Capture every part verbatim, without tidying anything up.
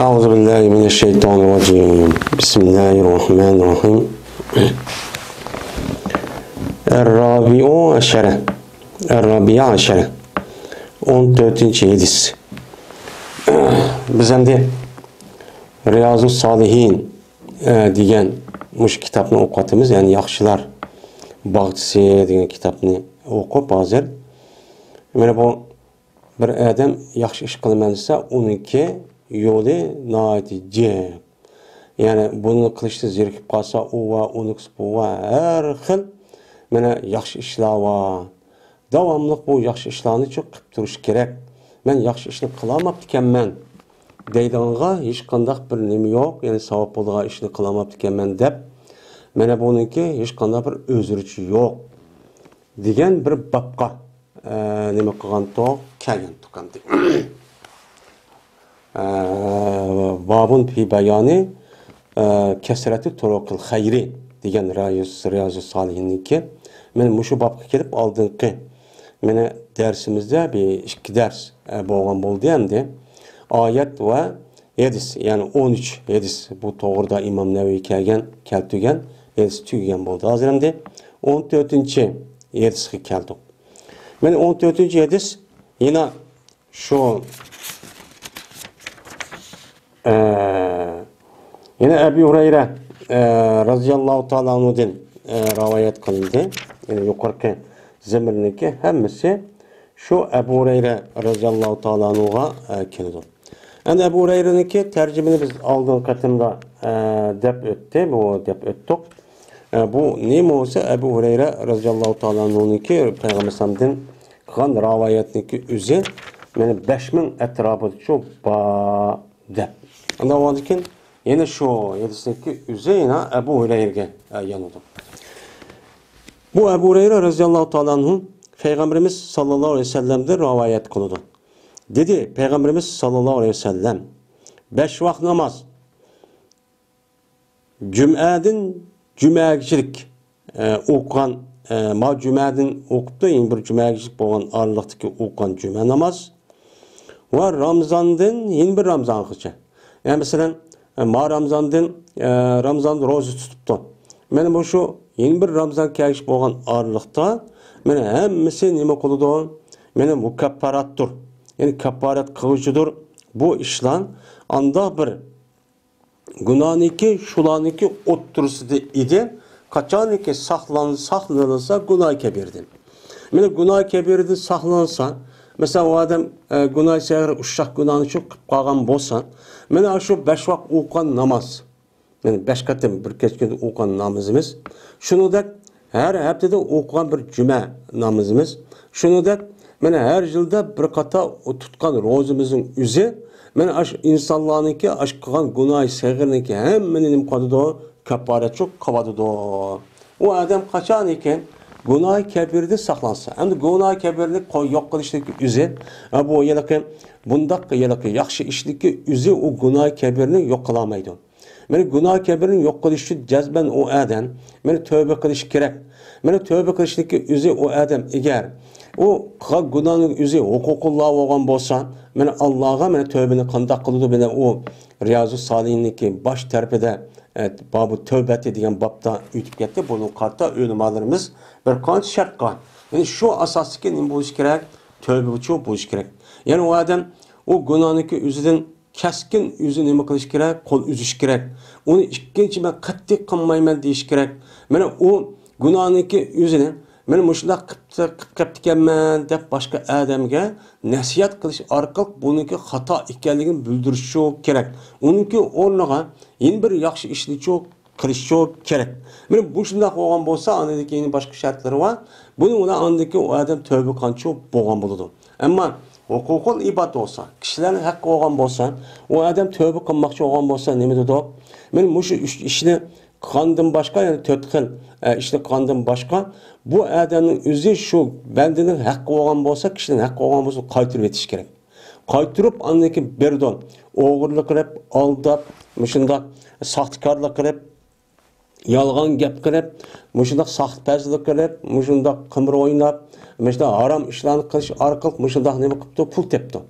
أعوذ بالله من الشيطان الرجيم. بسم الله الرحمن الرحيم. الرابع عشر. الرابع عشر. ئون تۆتىنچى ھەدىس. بىز ئەمدى رىيازۇس سالىھىن، ئە، دېگەن مۇشۇ كىتابنى ئوقۇۋاتىمىز. يەنى ياخشىلار باغچىسى دېگەن كىتابنى ئوقۇپ ھازىر. مانا بۇ بىر ئادەم ياخشى ئىش قىلىمەن دېسە، ئۇنىڭكى يولى ناھايىتى جىق. يەنى بۇنى قىلىشتا زېرىكىپ قالسا، ئۇ ۋە ئۇنىكىسى بۇ ۋە ھەر خىل مانا ياخشى ئىشلار بار. داۋاملىق بۇ ياخشى ئىشلارنى چوق قىلىپ تۇرۇش كېرەك. مەن ياخشى ئىشنى قىلالماپتىكەنمەن دەيدىغانغا ھېچقانداق بىر نېمە يوق، يەنى ساۋاب بولىدىغان ئىشنى قىلالماپتىكەنمەن دەپ، مانا بۇنىڭكى ھېچقانداق بىر ئۆزرىچى يوق دېگەن بىر بابقا، ئە، نېمە قىلغانتۇق، كەلگەنتۇق ئەمدى. ئە، بابۇن پى بايانى، ئە، كەسرەتى تۇرۇقىل خەيرى دېگەن رىيازۇ، رىيازۇ سالىھىننىڭكى. مەن مۇشۇ بابقا كېلىپ ئالدىنقى مېنى دەرسىمىزدە بىر ئىككى دەرس، ئە، بولغان بولدى ئەمدى. ئايەت ۋە ھەدىس، يەنى ئون ئۈچ ھەدىس بۇ توغرىدا ئىمام نەۋەۋى كەلگەن، كەلتۈرگەن ھەدىس تۈگىگەن بولدى. ھازىر ئەمدى ئون تۆتىنچى ھەدىسكە كەلدۇق. مەن ئون تۆتىنچى ھەدىس يەنە شۇ، ئە، يەنە ئەبۇ ھۇرەيرە، ئە، رازىياللاھۇ تائالا ئەنھۇدىن، ئە، رىۋايەت قىلىندى. يەنى يۇقىرىقى زېمىرنىڭكى ھەممىسى شۇ ئەبۇ ھۇرەيرە رازىياللاھۇ تائالا ئەنھۇغا، ئە، كېلىدۇ. ئەمدى ئەبۇ ھۇرەيرىنىڭكى تەرجىمىنى بىز ئالدىنقى قېتىمدا، ئە، دەپ ئۆتتى، بۇ دەپ ئۆتتۇق. ئە، بۇ نېمە بولسا ئەبۇ ھۇرەيرە رازىياللاھۇ تائالا ئەنھۇنىڭكى پەيغەمبەر ئەلەيھىسسالامدىن قىلغان رىۋايەتنىڭكى ئۆزى مانا بەش مىڭ ئەتراپىدىچۇ بار دەپ. ئاندىن كېيىن يەنە شۇ ھەدىسنىڭكى ئۆزى يەنە ئەبۇ ھۇرەيرىگە، ئە، يانىدۇ. بۇ ئەبۇ ھۇرەيرە رازىياللاھۇ تائالا ئەنھۇ پەيغەمبىرىمىز ساللاللاھۇ ئەلەيھى ۋەسەللەمدىن رىۋايەت قىلىدۇ. دېدى پەيغەمبىرىمىز ساللاللاھۇ ئەلەيھى ۋەسەللەم، بەش ۋاق ناماز جۈمئەدىن جۈمەگىچىلىك، ئە، ئوقۇغان، ئە، ما جۈمەدىن ئوقۇپتۇ، يەنە بىر جۈمەگىچىلىك بولغان ئارىلىقتىكى ئوقۇغان جۈمە ناماز ۋە رامزاندىن يەنە بىر رامزانغىچە. يەنى مەسىلەن، ئە، ما رامزاندىن، ئە، رامزاندا روزا تۇتۇپتۇ. مانا مۇشۇ يەنە بىر رامزان كەلگۈچە بولغان ئارىلىقتا مانا ھەممىسى نېمە قىلىدۇ؟ مانا مۇكەپپاراتتۇر. يەنى كاپپارەت قىلغۇچىدۇر. بۇ ئىشلار ئانداق بىر گۇناھنىڭكى شۇلارنىڭكى ئوتتۇرىسىدا ئىدى. قاچانكى ساقلان-، ساقلىنىلسا گۇناھ كەبىرىدىن. مانا گۇناھ كەبىرىدىن ساقلانسا، مەسىلەن، ئۇ ئادەم، ئە، گۇناھ سەغىر ئۇششاق گۇناھنى چوق قىلىپ قالغان بولسا، مانا شۇ بەش ۋاق ئوقۇغان ناماز، مانا بەش قېتىم بىر كەچكىدە ئوقۇغان نامىزىمىز، شۇنىڭدەك ھەر ھەپتىدە ئوقۇغان بىر جۈمە نامىزىمىز، شۇنىڭدەك مانا ھەر يىلدا بىر قاتار تۇتقان روزىمىزنىڭ ئۆزى، مانا ئاشۇ ئىنسانلارنىڭكى، ئاشۇ قىلغان گۇناھى سەغىرنىڭكى ھەممىنى نېمە قىلىدۇ؟ كاپپارەتچۇ قىلىۋاتىدۇ. ئۇ ئادەم قاچانكى گۇناھى كەبىردىن ساقلانسا، ئەمدى گۇناھى كەبىرنى قوي-، يوق قىلىشنىڭكى ئۆزى، ھە، بۇ ھېلىقى، بۇنداق ھېلىقى ياخشى ئىشنىڭكى ئۆزى ئۇ گۇناھى كەبىرنى يوق قىلالمايدۇ. مانا گۇناھ كەبىرنى يوق قىلىش ئۈچۈن جەزمەن ئۇ ئادەم مانا تۆبە قىلىشى كېرەك. مانا تۆبە قىلىشنىڭكى ئۆزى ئۇ ئادەم ئەگەر ئۇ قىلغان گۇناھنىڭ ئۆزى ھوقۇقۇللا بولغان بولسا، مانا ئاللاغا مانا تۆبىنى قانداق قىلىدۇ؟ مانا ئۇ رىيازۇس سالىھىننىڭكى باش تەرىپىدە، ئە، بابۇ تەۋبەتى دېگەن بابتا ئۆتۈپ كەتتى. بۇنىڭغا قارىتا ئۆلىمالىرىمىز بىر قانچە شەرت قىلغان. يەنى شۇ ئاساسلىقى نېمە بولۇشى كېرەك؟ تۆبىچۇ بولۇشى كېرەك. يەنى ئۇ ئادەم ئۇ گۇناھنىڭكى ئۆزىدىن كەسكىن ئۆزى نېمە قىلىش كېرەك؟ قول ئۈزۈش كېرەك. ئۇنى ئىككىنچى مەن قەتئىي قىلمايمەن دېيىش كېرەك. مانا ئۇ گۇناھنىڭكى ئۆزىنى، مەن مۇشۇنداق قىپتۇ-، قىپ قېپتىكەنمەن دەپ باشقا ئادەمگە نەسىھەت قىلىش ئارقىلىق بۇنىڭكى خاتا ئىكەنلىكىنى بىلدۈرۈشى كېرەك. ئۇنىڭكى ئورنىغا يەنە بىر ياخشى ئىشنىچۇ قىلىشچۇ كېرەك. مانا مۇشۇنداق بولغان بولسا، ئاندىن كېيىن باشقا شەرتلىرى بار. بۇنى ئۇلار ئاندىن كېيىن ئۇ ئادەم تۆبە قىلغانچۇ بولغان بولىدۇ. ئەمما ھوقۇقۇل ئىباد بولسا، كىشىلەرنىڭ ھەققى بولغان بولسا، ئۇ ئادەم تۆبە قىلماقچى بولغان بولسا، نېمە دېدۇق؟ مانا مۇشۇ ئۈچ ئىشنى قىلغاندىن باشقا، يەنى تۆت خىل، ئە، ئىشنى قىلغاندىن باشقا، بۇ ئادەمنىڭ ئۆزى شۇ بەندىنىڭ ھەققى بولغان بولسا، كىشىنىڭ ھەققى بولغان بولسا، قايتۇرۇۋېتىش كېرەك. قايتۇرۇپ ئاندىن كېيىن بېرىدۇ. ئوغرىلىق قىلىپ، ئالداپ، مۇشۇنداق ساختىكارلىق قىلىپ، يالغان گەپ قىلىپ، مۇشۇنداق ساختىپەزلىك قىلىپ، مۇشۇنداق قىمار ئويناپ، مۇشۇنداق ھارام ئىشلارنى قىلىش ئارقىلىق مۇشۇنداق نېمە قىپتۇ؟ پۇل تېپتۇ.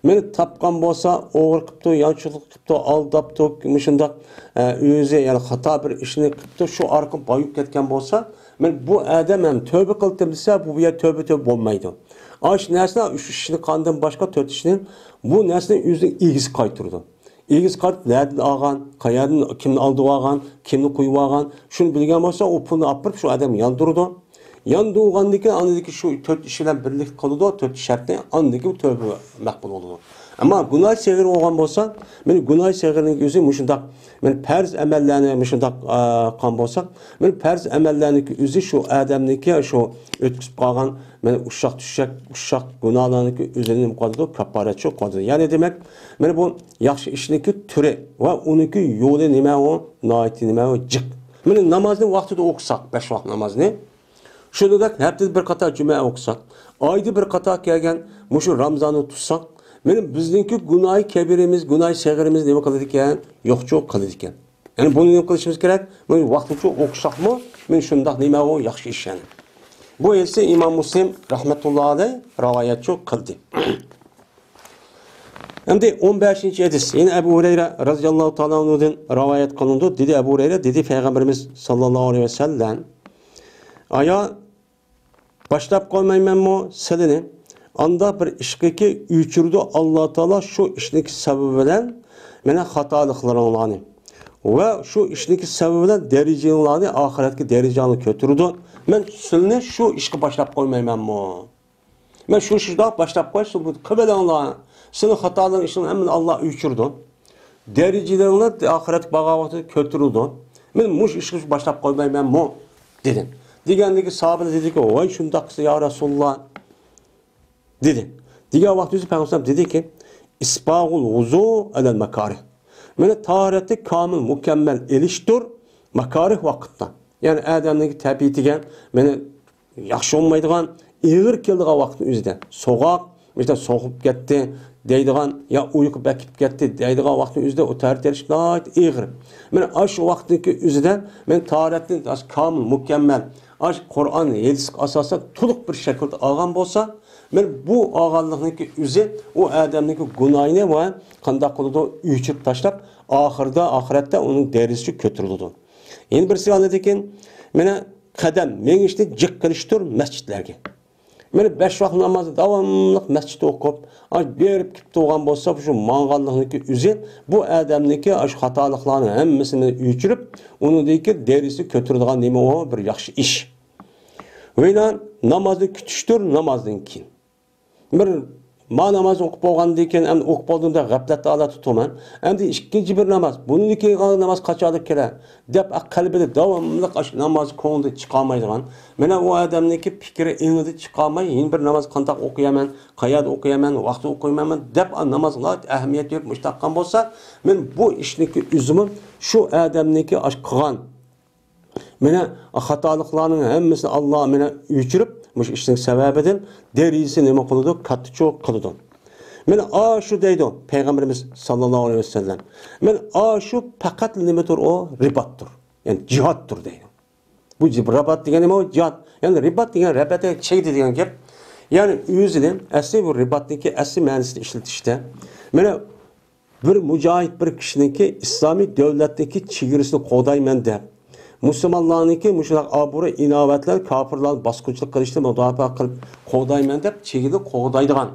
مېنى تاپقان بولسا، ئوغرى قىپتۇ، يانچۇقلۇق قىپتۇ، ئالداپتۇ، مۇشۇنداق، ئە، ئۆزى، يەنى خاتا بىر ئىشنى قىپتۇ، شۇ ئارقىلىق بايىپ كەتكەن بولسا، مېنى بۇ ئادەم ھەم تۆبە قىلدىم دېسە، بۇ يەر تۆبە، تۆبە بولمايدۇ. ئاش نەرسىلەر، ئۈچ ئىشنى قاندىن باشقا، تۆت ئىشنى، بۇ نەرسىنى ئۆزىنىڭ ئىگىسى قايتۇرىدۇ. ئىگىسى قايتىپ، نەدىن ئالغان، قەيەردىن، كىمنى ئالدىۋالغان، كىمنى قويۇۋالغان، شۇنى بىلگەن بولسا، ئۇ پۇلنى ئاپىرىپ، شۇ ئادەمگە ياندۇرىدۇ. ياندۇرغاندىن كېيىن، ئاندىن كېيىن شۇ تۆت ئىش بىلەن بىرلىكتە قىلىدۇ، تۆت شەرتنى، ئاندىن كېيىن تۆبە مەقبۇل بولىدۇ. ئەمما گۇناھ سېغىر بولغان بولسا، مېنى گۇناھ سېغىرنىڭ ئۆزى مۇشۇنداق، مېنى پەرز ئەمەللەرنى مۇشۇنداق، ئا، قىلغان بولسا، مېنى پەرز ئەمەللەرنىڭ ئۆزى شۇ ئادەمنىڭكى شۇ ئۆتكۈزۈپ قالغان، مېنى ئۇششاق چۈششەك، ئۇششاق گۇناھلارنىڭكى ئۆزىنى نېمە قىلىدۇ، كاپپارەتچى قىلىدۇ. يەنى دېمەك، مېنى بۇ ياخشى ئىشنىڭكى تۈرى ۋە ئۇنىڭكى يولى نېمە ئۇ؟ ناھايىتى نېمە ئۇ؟ جىق. مېنى نامازنى ۋاقتىدا ئوقۇساق، بەش ۋاق نامازنى، شۇنىڭدەك ھەپتىدە بىر قاتار جۈمە ئوقۇساق، ئايدا بىر قاتار كەلگەن مۇشۇ رامزاننى تۇتساق، مېنى بىزنىڭكى گۇناھى كەبىرىمىز، گۇناھى سەغىرىمىز نېمە قىلىدىكەن؟ يوقچۇ قىلىدىكەن. يەنى بۇنى نېمە قىلىشىمىز كېرەك؟ بۇنى ۋاقتىچە ئوقۇساقمۇ، مېنى شۇنداق نېمە ئۇ ياخشى ئىش يەنى. بۇ ھەدىسنى ئىمام مۇسلىم رەھمەتۇللا ئەلەيھ رىۋايەتچۇ قىلدى. ئەمدى ئون بەشىنچى ھەدىس، يەنە ئەبۇ ھۇرەيرە رەزىياللاھۇ تائالا ئەنھۇدىن رىۋايەت قىلىنىدۇ. دېدى ئەبۇ ھۇرەيرە، دېدى پەيغەمبىرىمىز ساللاللاھۇ ئەلەيھى ۋەسەللەم، ئايا، باشلاپ قويمايمەنمۇ سىلىنى؟ ئانداق بىر ئىشقىكى ئۆچۈرىدۇ ئاللا تائالا شۇ ئىشنىڭكى سەۋەبى بىلەن مېنىڭ خاتالىقلىرىڭلارنى ۋە شۇ ئىشنىڭكى سەۋەبى بىلەن دەرىجىڭلارنى، ئاخىرەتكە دەرىجەڭنى كۆتۈرىدۇ. مەن سىلىنى شۇ ئىشقا باشلاپ قويمايمەنمۇ؟ مەن شۇ شۇنداق باشلاپ قويسا، بۇ قىلىۋېلىڭلار. سېنىڭ خاتالىرىڭ، ئىشىڭ ھەممىنى ئاللا ئۆچۈرىدۇ. دەرىجىلىرىڭلار ئاخىرەتكە بارغان ۋاقتىدا كۆتۈرۈلىدۇ. مەن مۇشۇ ئىشقا باشلاپ قويمايمەنمۇ؟ دېدى. دېگەندىكى ساھابىلەر دېدىكى، ۋاي شۇنداق قىلسا يا رەسۇلاللا، دېدى. دېگەن ۋاقتىدا پەيغەمبەر دېدىكى، ئىسباغۇل ۋۇزۇ ئەلەل ماكارىھ. مېنى تاھارەتنى كامىل، مۇكەممەل ئېلىشتۇر، ماكارىھ ۋاقىتتا. يەنى ئادەمنىڭ تەبىئىتىگە مېنى ياخشى بولمايدىغان، ئېغىر كېلىدىغان ۋاقىتنىڭ ئۆزىدە، سوغۇق، مىسال، سوغۇپ كەتتى دەيدىغان، يا ئۇيقۇ بېكىپ كەتتى دەيدىغان ۋاقىتنىڭ ئۆزىدە ئۇ تەھارەت ئېلىش ناھايىتى ئېغىر. مانا ئاشۇ ۋاقىتنىڭكى ئۆزىدە مەن تاھارەتنى كامىل، مۇكەممەل، ئاشۇ قۇرئان، ھەدىسكە ئاساسەن تولۇق بىر شەكىلدە ئالغان بولسا، مانا بۇ ئالغانلىقنىڭكى ئۆزى ئۇ ئادەمنىڭكى گۇناھىنى ۋە قانداق قىلىدۇ، ئۆچۈرۈپ تاشلاپ، ئاخىرىدا، ئاخىرەتتە ئۇنىڭ دەرىجىسى كۆتۈرۈلىدۇ. يەنە بىرسى ئاندىن كېيىن، مانا قەدەم مېڭىشنى جىق قىلىشتۇر مەسچىتلەرگە. مانا بەش ۋاق نامازنى داۋاملىق مەسچىتتە ئوقۇپ، ئاش بېرىپ كېلىپ تۇرغان بولسا، شۇ ماڭغانلىقنىڭكى ئۆزى بۇ ئادەمنىڭكى ئاشۇ خاتالىقلارنى ھەممىسىنى ئۆچۈرۈپ، ئۇنىڭدىكى دەرىجىسى كۆتۈرىدىغان نېمە ئۇ؟ بىر ياخشى ئىش. ۋە نامازنى كۈتۈشتۇر، نامازدىن كېيىن. بىر ما ناماز ئوقۇپ بولغاندىن كېيىن، ئەمدى ئوقۇپ بولدۇم دەپ غەپلەتتە ھالەتتە تۇرىمەن. ئەمدى ئىككىنچى بىر ناماز، بۇنىڭدىن كېيىنكى ناماز قاچانلىق كېلەر دەپ، قەلبىدە داۋاملىق ئاشۇ ناماز كۆڭلىدىن چىقارمايدىغان. مانا ئۇ ئادەمنىڭكى پىكرى ئېڭىدىن چىقارماي، يەنە بىر ناماز قانداق ئوقۇيمەن، قەيەردە ئوقۇيمەن، ۋاقتىدا ئوقۇيمەنمۇ دەپ، نامازغا ئەھمىيەت بېرىپ مۇشۇنداق قىلغان بولسا، مەن بۇ ئىشنىڭكى ئۆزىمۇ شۇ ئادەمنىڭكى ئاشۇ قىلغان مانا خاتالىقلارنىڭ ھەممىسىنى ئاللا مانا ئۆچۈرۈپ، مۇشۇ ئىشنىڭ سەۋەبىدىن دەرىجىسى نېمە قىلىدۇ؟ كاتتىچۇ قىلىدۇ. مانا ئاشۇ دەيدۇ پەيغەمبىرىمىز ساللاللاھۇ ئەلەيھى ۋەسەللەم. مانا ئاشۇ پەقەت نېمىدۇر ئۇ؟ رىباتتۇر. يەنى جىھادتۇر دەيدۇ. بۇ جىب-، رىبات دېگەن نېمە ئۇ؟ جىھاد. يەنى رىبات دېگەن، رەبەتە چەكتى دېگەن گەپ. يەنى ئۆزىنى، ئەسلى بۇ رىباتنىڭكى ئەسلى مەنىسىنى ئىشلىتىشتە. مانا بىر مۇجاھىد بىر كىشىنىڭكى ئىسلامىي دۆلەتنىڭكى چېگرىسىنى قوغدايمەن دەپ، مۇسۇلمانلارنىڭكى مۇشۇنداق ئابرۇي ئىناۋەتلەر كاپىرلارنى باسقۇنچىلىق قىلىشتىن مۇداپىئە قىلىپ قوغدايمەن دەپ چېگرىنى قوغدايدىغان،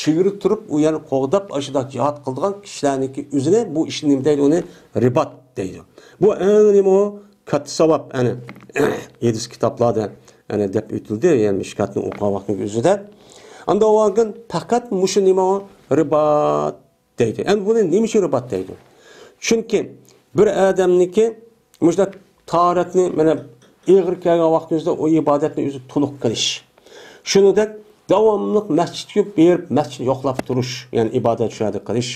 چېگرىدە تۇرۇپ ئۇ يەرنى قوغداپ ئاشۇنداق جىھاد قىلىدىغان كىشىلەرنىڭكى ئۆزىنى، بۇ ئىشنى نېمە دەيدۇ؟ ئۇنى رىبات دەيدۇ. بۇ ئەڭ نېمە ئۇ؟ كاتتا ساۋاب، ئەنە ھەدىس كىتابلاردا ئەنە دەپ ئۆتۈلدى، يەنى مىشكاتنى ئوقۇغان ۋاقتىنىڭ ئۆزىدە. ئاندا ئۇ ۋاقىت پەقەت مۇشۇ نېمە ئۇ؟ رىبات دەيدۇ. ئەمدى بۇنى نېمە ئۈچۈن رىبات دەيدۇ؟ چۈنكى بىر ئادەمنىڭكى مۇشۇنداق تاھارەتنى، مانا، ئېغىر كەلگەن ۋاقتىمىزدا ئۇ ئىبادەتنى ئۆزى تولۇق قىلىش. شۇنىڭدەك داۋاملىق مەسچىتكە بېرىپ، مەسچىتنى يوقلاپ تۇرۇش، يەنى ئىبادەت شۇ يەردە قىلىش.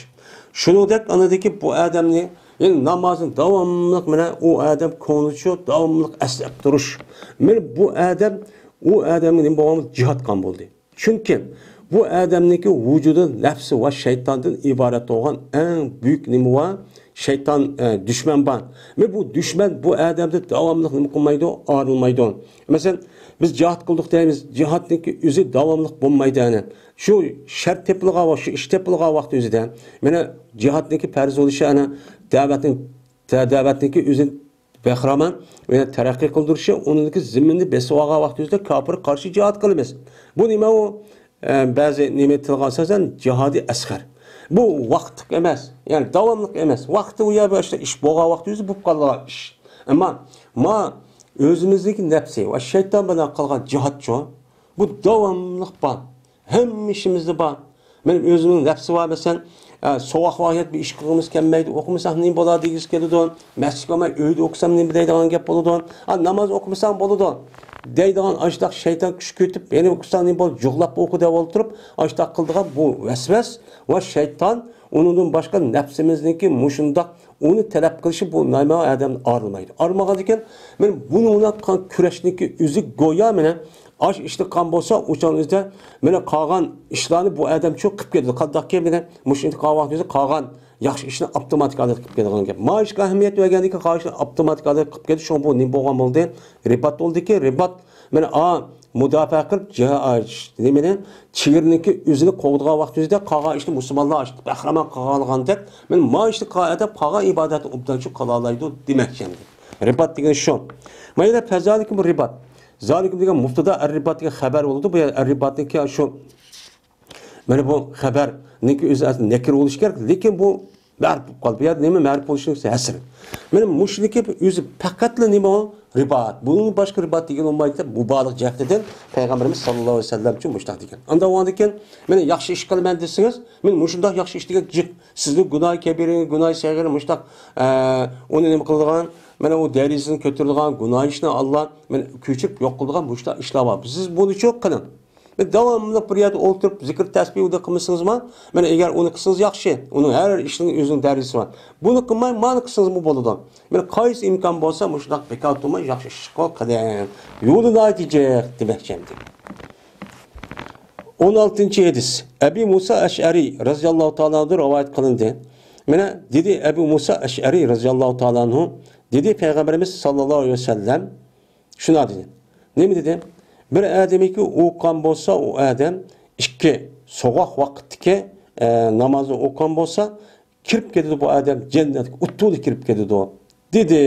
شۇنىڭدەك ئانىدىكى بۇ ئادەمنى، يەنى نامازنى داۋاملىق، مانا، ئۇ ئادەم كۆڭلىچۇ داۋاملىق ئەسلەپ تۇرۇش. مانا بۇ ئادەم، ئۇ ئادەمگە نېمە بولغان؟ جىھاد قىلغان بولدى. چۈنكى بۇ ئادەمنىڭكى ۋۇجۇدىدا نەپسى ۋە شەيتاندىن ئىبارەت بولغان ئەڭ بۈيۈك نېمە بار؟ شەيتان، ئە، دۈشمەن بار. مەن بۇ دۈشمەن بۇ ئادەمدە داۋاملىق نېمە قىلمايدۇ؟ ئايرىلمايدۇ. مەسىلەن، بىز جىھاد قىلدۇق دەيمىز، جىھادنىڭكى ئۆزى داۋاملىق بولمايدۇ. ئەنە شۇ شەرت تېپىلغان ۋاقىت، شۇ ئىش تېپىلغان ۋاقىت ئۆزىدە، مانا جىھادنىڭكى پەرز بولۇشى، ئەنە دەۋەتنىڭ، دە-، دەۋەتنىڭكى ئۆزىنى بەھرىمەن ۋە تەرەققىي قىلدۇرۇشى، ئۇنىڭدىكى زىممىنى بېسىۋالغان ۋاقتىمىزدا كاپىرغا قارشى جىھاد قىلىمىز. بۇ نېمە ئۇ؟ ئە، بەزى نېمە تىلغا ئاساسەن جىھادى ئەسغەر. بۇ ۋاقىتلىق ئەمەس، يەنى داۋاملىق ئەمەس. ۋاقتى ئۇ يەردە ئىشتا ئىش بولغان ۋاقتى ئۆزى بولۇپ قالغان ئىش. ئەمما ما ئۆزىمىزنىڭكى نەپسى ۋە شەيتان بىلەن قىلغان جىھادچۇ، بۇ داۋاملىق بار. ھەممە ئىشىمىزدە بار. مېنىڭ ئۆزۈمنىڭ نەپسى بار، مەسىلەن، ئە، سوغۇق ۋاقىت بىر ئىش قىلغۇمىز كەلمەيدۇ، ئوقۇمىساق نېمە بولار دېگۈسى كېلىدۇ. مەسچىتكە بارماي ئۆيدە ئوقۇسام نېمە دەيدىغان گەپ بولىدۇ. ئا، ناماز ئوقۇمىساڭ بولىدۇ دەيدىغان ئاشۇنداق شەيتان كۈچ كۆتۈپ، يەنە ئوقۇساڭ نېمە بولىدۇ، جۇغلاپ ئوقۇ دەپ ئولتۇرۇپ، ئاشۇنداق قىلىدىغان بۇ ۋەسۋەس ۋە شەيتان، ئۇنىڭدىن باشقا نەپسىمىزنىڭكى مۇشۇنداق ئۇنى تەلەپ قىلىشى بۇ نايما ئادەمنى ئارىلىمايدۇ. ئارىلىمىغاندىكىن، مەن بۇنى ئويناپ قىلغان كۈرەشنىڭكى ئۆزى گويا مانا ئاش ئىشنى قىلغان بولسا، ئۇچان ئۆزىدە مانا قالغان ئىشلارنى بۇ ئادەم شۇ قىلىپ كېتىدۇ. قانداقكى مانا مۇشۇ ئىشنى قىلغان ۋاقتىدا قالغان ياخشى ئىشنى ئاپتوماتىك ھالەتتە قىلىپ كېتىدىغان گەپ. ما ئىشقا ئەھمىيەت بەرگەندىكىن قالغان ئىشنى ئاپتوماتىك ھالەتتە قىلىپ كېتىدۇ. شۇڭا بۇ نېمە بولغان بولدى؟ رىبات بولدىكى، رىبات مانا ئا مۇداپىئە قىلىپ، جا-، ئا، ش-، نېمىنى، چېگرىنىڭكى ئۆزىنى قوغدىغان ۋاقتىمىزدا قالغان ئىشنى مۇسۇلمانلار ئاشۇنداق بەھرىمەن قىلغانلىغاندەك، مانا ما ئىشنى قىلغان ئادەم قالغان ئىبادەتنى ئوبدان شۇ قىلالايدۇ دېمەكچى ئەمدى. رىبات دېگىنى شۇ. ما يەردە فەزالىكۇم رىبات. زالىكۇم دېگەن مۇبتىدا، ئەر رىبات دېگەن خەۋەر بولىدۇ. بۇ يەردە ئەر رىباتنىڭكى شۇ، مانا بۇ خەۋەرنىڭكى ئۆزى ئەسلى نەكىر بولۇشى كېرەك، لېكىن بۇ مەرۇپ بولۇپ قالدى. بۇ يەردە نېمە مەرۇپ بولۇشىنىڭ ھەسرى. مانا مۇشۇنىڭكى ئۆزى پەقەتلا نېمە ئۇ؟ رىبات. بۇنىڭ باشقا رىبات دېگىلى بولمايدۇ دەپ مۇبالىغە جەھىتىدىن پەيغەمبىرىمىز ساللاللاھۇ ئەلەيھى ۋەسەللەم ئۈچۈن مۇشۇنداق دېگەن. ئاندىن ئۇنىڭدىن كېيىن، مانا ياخشى ئىش قىلىمەن دېسىڭىز، مانا مۇشۇنداق ياخشى ئىش دېگەن جىق. سىزنىڭ گۇناھى كەبىرىڭىز، گۇناھى سەغىرى مۇشۇنداق، ئە، ئۇنى نېمە قىلىدىغان، مانا ئۇ دەرىجىسىنى كۆتۈرىدىغان گۇناھ ئىشنى ئاللا مانا كۆچۈرۈپ يوق قىلىدىغان مۇشۇنداق ئىشلار بار. سىز بۇنىچۇ قىلىڭ. داۋاملىق بىر يەردە ئولتۇرۇپ، زىكىر تەسبىھ ئۇنى قىلمىسىڭىزمۇ، مانا ئەگەر ئۇنى قىلسىڭىز ياخشى. ئۇنىڭ ھەر ئىشنىڭ ئۆزىنىڭ دەرىجىسى بار. بۇنى قىلماي، مانى قىلسىڭىزمۇ بولىدۇ. مانا قايسى ئىمكان بولسا، مۇشۇنداق بىكار تۇرماي ياخشى ئىش قىلىڭ. يولى ناھايىتى جىق دېمەكچى ئەمدى. ئون ئالتىنچى ھەدىس. ئەبى مۇسا ئەشئەرى رەزىياللاھۇ تائالا ئەنھۇ رىۋايەت قىلىندى. مانا دېدى ئەبۇ مۇسا ئەشئەرى رەزىياللاھۇ تائالا ئەنھۇ، دېدى پەيغەمبىرىمىز ساللاللاھۇ ئەلەيھى ۋەسەللەم، شۇنداق دېدى. نېمە دېدى؟ بىر ئادەمكى ئوقۇغان بولسا، ئۇ ئادەم ئىككى سوغۇق ۋاقىتتىكى، ئە، نامازنى ئوقۇغان بولسا، كىرىپ كېتىدۇ بۇ ئادەم جەننەتكە، ئۇتۇقلۇق كىرىپ كېتىدۇ، دېدى،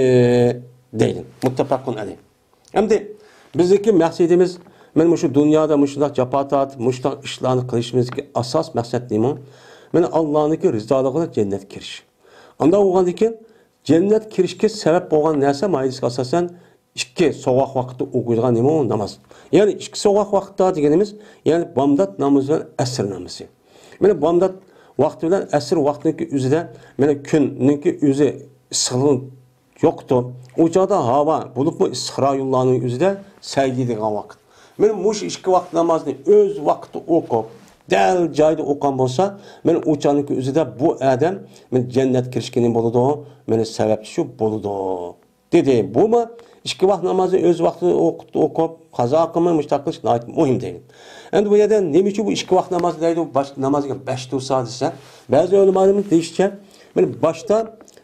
دەيدۇ. مۇتتەپەقۇن ئەلەيھ. ئەمدى بىزنىڭكى مەقسىتىمىز، مەن مۇشۇ دۇنيادا مۇشۇنداق جاپا تارتىپ، مۇشۇنداق ئىشلارنى قىلىشىمىزدىكى ئاساس مەقسەت نېمە؟ مەن ئاللانىڭكى رىزالىقىدا جەننەتكە كىرىش. ئانداق بولغاندىكىن، جەننەت كىرىشكە سەۋەب بولغان نەرسە، ما ھەدىسكە ئاساسەن، ئىككى سوغۇق ۋاقىتتا ئوقۇيدىغان نېمە ئۇ؟ ناماز. يەنى ئىككى سوغۇق ۋاقىتتا دېگىنىمىز، يەنى بامدات نامىزى بىلەن ئەسىر نامىزى. مانا بامدات ۋاقتى بىلەن ئەسىر ۋاقتىنىڭكى ئۆزىدە، مانا كۈننىڭكى ئۆزى ئىسسىقلىقى يوقتۇ. ئۇ چاغدا ھاۋا، بولۇپمۇ ئىسسىق رايونلارنىڭ ئۆزىدە سەگىيدىغان ۋاقىت. مانا مۇشۇ ئىككى ۋاقىت نامازنى ئۆز ۋاقتىدا ئوقۇپ، دەل جايىدا ئوقۇغان بولسا، مانا ئۇ چاغنىڭكى ئۆزىدە بۇ ئادەم مانا جەننەتكە كىرىشكە نېمە بولىدۇ؟ مانا سەۋەبچى شۇ بولىدۇ. دېدى. بۇمۇ ئىككى ۋاق نامازنى ئۆز ۋاقتىدا ئوقۇپ، ئوقۇپ، قازا قىلماي مۇشۇنداق قىلىش ناھايىتى مۇھىم دەيدۇ. ئەمدى بۇ يەردە نېمە ئۈچۈن بۇ ئىككى ۋاق ناماز دەيدۇ، باشقا نامازغا بەش تۇرسا دېسە، بەزى ئۆلىمالىرىمىز دېيىشىچە، مانا باشتا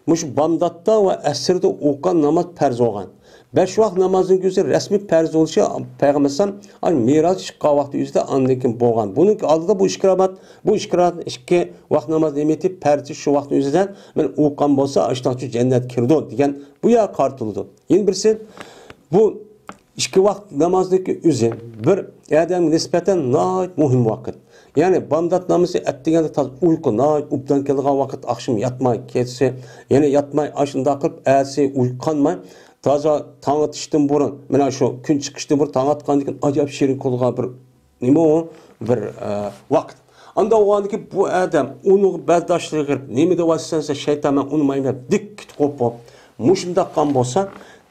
مۇشۇ بامداتتا ۋە ئەسىردە ئوقۇغان ناماز پەرز بولغان. بەش ۋاق نامازنىڭ ئۆزى رەسمىي پەرز بولۇشى پەيغەمبەر ئەلەيھىسسالام ئاي مىراج چىققان ۋاقتى ئۆزىدە ئاندىن كېيىن بولغان. بۇنىڭ ئالدىدا بۇ ئىككى رامات، بۇ ئىككى رامات، ئىككى ۋاق ناماز نىيىتى پەرزى شۇ ۋاقىتنىڭ ئۆزىدە مانا ئوقۇغان بولسا، ئاشۇنداقچە جەننەتكە كىرىدۇ دېگەن بۇ يەرگە قارىتىلىدۇ. يەنە بىرسى، بۇ ئىككى ۋاقىت نامازنىڭكى ئۆزى بىر ئادەمگە نىسبەتەن ناھايىتى مۇھىم ۋاقىت. يەنى بامدات نامىزى ئەتىگەندە تازا ئۇيقۇ ناھايىتى ئوبدان كېلىدىغان ۋاقىت، ئاخشىمى ياتماي، كېچىسى يەنە ياتماي، ئاشۇنداق قىلىپ ئەتىسى ئۇيقۇ قانماي، تازا تاڭ ئاتىشتىن بۇرۇن، مانا شۇ كۈن چىقىشتىن بۇرۇن تاڭ ئاتقاندىن كېيىن ئاجايىپ شېرىن قىلىدىغان بىر نېمە ئۇ؟ بىر، ئە، ۋاقىت. ئاندا بولغاندىكىن بۇ ئادەم ئۇنىڭغا بەرداشلىق قىلىپ، نېمە دەۋاتىسەن سەن شەيتان، مەن ئۇنىمايمەن دەپ دىككىت قوپۇپ، مۇشۇنداق قىلغان بولسا،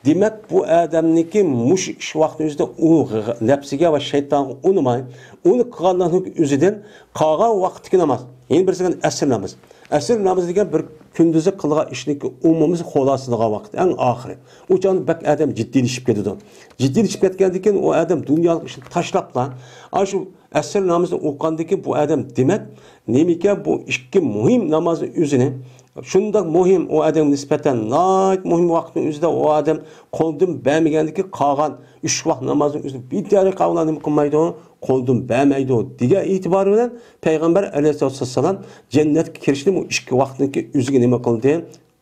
دېمەك، بۇ ئادەمنىڭكى مۇشۇ ئىش ۋاقتى ئۆزىدە ئۇ غ-، نەپسىگە ۋە شەيتانغا ئۇنىماي، ئۇنى قىلغانلىقنىڭ ئۆزىدىن قالغان ۋاقىتتىكى ناماز. يەنە بىرسى ئەسىر نامىزى. ئەسىر نامىزى دېگەن بىر كۈندۈزى قىلغان ئىشنىڭكى ئومۇمىي خۇلاسىلىغان ۋاقىت، ئەڭ ئاخىرى. ئۇ چاغدا بەك ئادەم جىددىيلىشىپ كېتىدۇ. جىددىيلىشىپ كەتكەندىن كېيىن ئۇ ئادەم دۇنيالىق ئىشنى تاشلاپلا، ئاشۇ ئەسىر نامىزىنى ئوقۇغاندىن كېيىن بۇ ئادەم، دېمەك، نېمىكەن بۇ ئىككى مۇھىم نامازنىڭ ئۆزىنى، شۇنداق مۇھىم، ئۇ ئادەمگە نىسبەتەن ناھايىتى مۇھىم ۋاقىتنىڭ ئۆزىدە ئۇ ئادەم قولدىن بەرمىگەندىكى قالغان ئۈچ ۋاق نامازنىڭ ئۆزىنى بىتەرەققە ئۇلار نېمە قىلمايدۇ؟ قولدىن بەرمەيدۇ، دېگەن ئېتىبارى بىلەن پەيغەمبەر ئەلەيھىسسالام جەننەتكە كىرىشنى بۇ ئىككى ۋاقىتنىڭكى ئۆزىگە نېمە قىلدى؟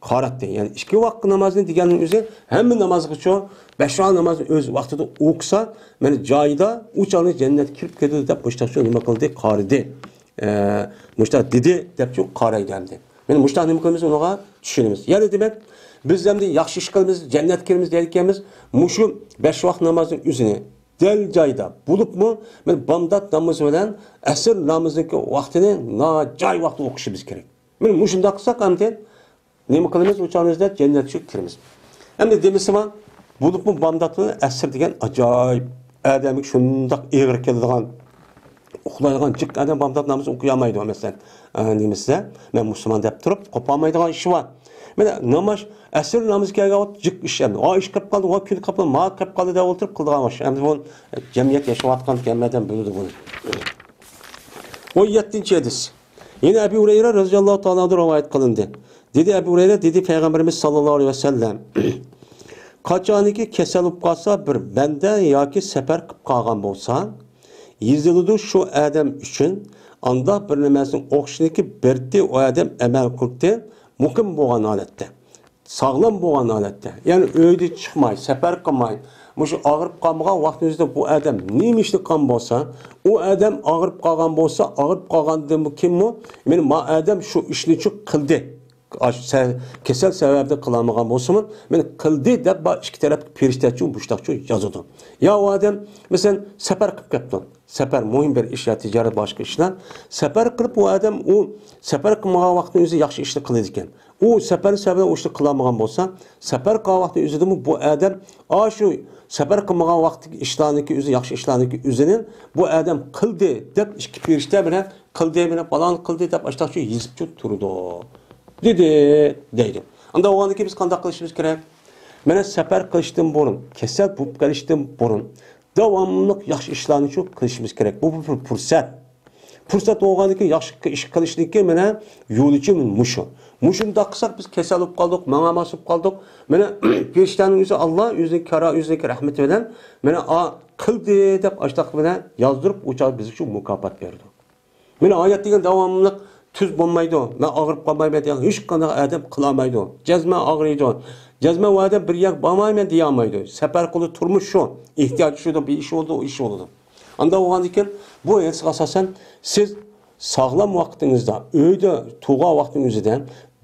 قاراتتى. يەنى ئىككى ۋاقىت نامازنى دېگەننىڭ ئۆزى ھەممە نامازغىچۇ، بەش ۋاق نامازنى ئۆز ۋاقتىدا ئوقۇسا، مانا جايىدا ئۇ چاغدا جەننەتكە كىرىپ كېتىدۇ دەپ مۇشتاقچۇ نېمە قىلدى؟ قارىدى. ئە، مۇشتاق دېدى دەپچۇ قارايدۇ ئەمدى. مانا مۇشتاق نېمە قىلىمىز؟ ئۇنىڭغا چۈشىنىمىز. يەنە دېمەك، بىز ئەمدى ياخشى ئىش قىلىمىز، جەننەتكە كىرىمىز دەيدىكەنمىز. مۇشۇ بەش ۋاق نامازنىڭ ئۆزىنى دەل جايىدا بولۇپمۇ، مانا بامدات نامىزى بىلەن ئەسىر نامىزىنىڭكى ۋاقتىنى ناجاي ۋاقتىدا ئوقۇشىمىز كېرەك. مانا مۇشۇنداق قىلساق ئەمدى نېمە قىلىمىز؟ ئۇ چاغدا جەننەتكە كىرىمىز. ئەمدى دېمىسىمۇ، بولۇپمۇ بامدات بىلەن ئەسىر دېگەن ئاجايىپ ئادەمگە شۇنداق ئېغىر كېلىدىغان، ئۇخلايدىغان جىق ئادەم بامدات نامىزى ئوقۇيالمايدۇ، مەسىلەن. ئە، نېمىسىدە، مەن مۇسۇلمان دەپ تۇرۇپ، قوپالمايدىغان ئىشى بار. مانا ناماز، ئەسىر نامىزى كەلگەن ۋاقىت جىق ئىش ئەمدى. ۋا ئىش قىلىپ قالدى، ۋا كۈن قىلىپ قالدى، ما قىلىپ قالدى دەپ ئولتۇرۇپ قىلىدىغان ئىش. ئەمدى بۇ جەمئىيەت ياشاۋاتقان جەمئىيەتتىن بىلىدۇ بۇنى. ئون يەتتىنچى ھەدىس. يەنە ئەبۇ ھۇرەيرە رەزىياللاھۇ تائالا ئەنھۇ رىۋايەت قىلىندى. دېدى ئەبۇ ھۇرەيرە، دېدى پەيغەمبىرىمىز ساللاللاھۇ ئەلەيھى ۋەسەللەم، قاچانكى كېسەل بولۇپ قالسا، بىر بەندە ياكى سەپەر قىلىپ قالغان بولسا، يېزىلىدۇ شۇ ئادەم ئۈچۈن ئانداق بىر نەرسىنى ئوقۇشنىكى بىرتى ئۇ ئادەم ئەمەل قىلدى، مۇقىم بولغان ھالەتتە. ساغلام بولغان ھالەتتە، يەنى ئۆيدىن چىقماي، سەپەر قىلماي، مۇشۇ ئاغرىپ قالمىغان ۋاقتىمىزدا بۇ ئادەم نېمە ئىشنى قىلغان بولسا، ئۇ ئادەم ئاغرىپ قالغان بولسا، ئاغرىپ قالغاندىن كېيىنمۇ، مانا ما ئادەم شۇ ئىشنى شۇ قىلدى. ئاشۇ سە-، كېسەل سەۋەبىدىن قىلالمىغان بولسىمۇ، مانا قىلدى دەپ بار ئىككى تەرەپكە پېرىشتەچۇ مۇشتاقچۇ يازىدۇ. يا ئۇ ئادەم، مەسىلەن، سەپەر قىلىپ كەپتۇ. سەپەر مۇھىم بىر ئىش يا تىجارەت باشقا ئىشلار. سەپەر قىلىپ ئۇ ئادەم ئۇ سەپەر قىلمىغان ۋاقتىنىڭ ئۆزى ياخشى ئىشنى قىلىدىكەن. ئۇ سەپەر سەۋەبىدىن ئۇ ئىشنى قىلالمىغان بولسا، سەپەر قىلغان ۋاقتىنىڭ ئۆزىدىمۇ بۇ ئادەم ئاشۇ سەپەر قىلمىغان ۋاقىتتىكى ئىشلارنىڭكى ئۆزى، ياخشى ئىشلارنىڭكى ئۆزىنى بۇ ئادەم قىلدى دەپ ئىككى پېرىشتە بىلەن قىلدى، مانا پالان قىلدى دەپ ئاشتاقچۇ يېزىپچۇ تۇرىدۇ. دېدى، دەيدۇ. ئانداق بولغاندىن كېيىن بىز قانداق قىلىشىمىز كېرەك؟ مانا سەپەر قىلىشتىن بۇرۇن، كېسەل بولۇپ قېلىشتىن بۇرۇن داۋاملىق ياخشى ئىشلارنى شۇ قىلىشىمىز كېرەك. بۇ بىر پۇرسەت. پۇرسەت بولغاندىن كېيىن ياخشى ئىش قىلىشنىڭكى مانا يولىچۇ مۇشۇ. مۇشۇنداق قىلساق بىز كېسەل بولۇپ قالدۇق، ماڭالماس بولۇپ قالدۇق. مانا پېرىشتەنىڭ ئۆزى ئاللا ئۆزىنىڭ كارا-، ئۆزىنىڭكى رەھمىتى بىلەن مانا ئا، قىلدى دەپ ئاشتاق بىلەن يازدۇرۇپ ئۇ چاغ بىزگە شۇ مۇكاپات بېرىدۇ. مانا ھايات دېگەن داۋاملىق تۈز بولمايدۇ. مەن ئاغرىپ قالمايمەن دېگەن ھېچقانداق ئادەم قىلالمايدۇ. جەزمەن ئاغرىيدۇ. جەزمەن ئۇ ئادەم بىر يەرگە بارمايمەن دېيەلمەيدۇ. سەپەر قىلىدۇ، تۇرمۇش شۇ. ئېھتىياج شۇ، بىر ئىش بولىدۇ، ئۇ ئىش بولىدۇ. ئانداق بولغاندىكىن بۇ ھەدىسكە ئاساسەن سىز ساغلام ۋاقتىڭىزدا، ئۆيدە تۇرغان ۋاقتىڭىزدا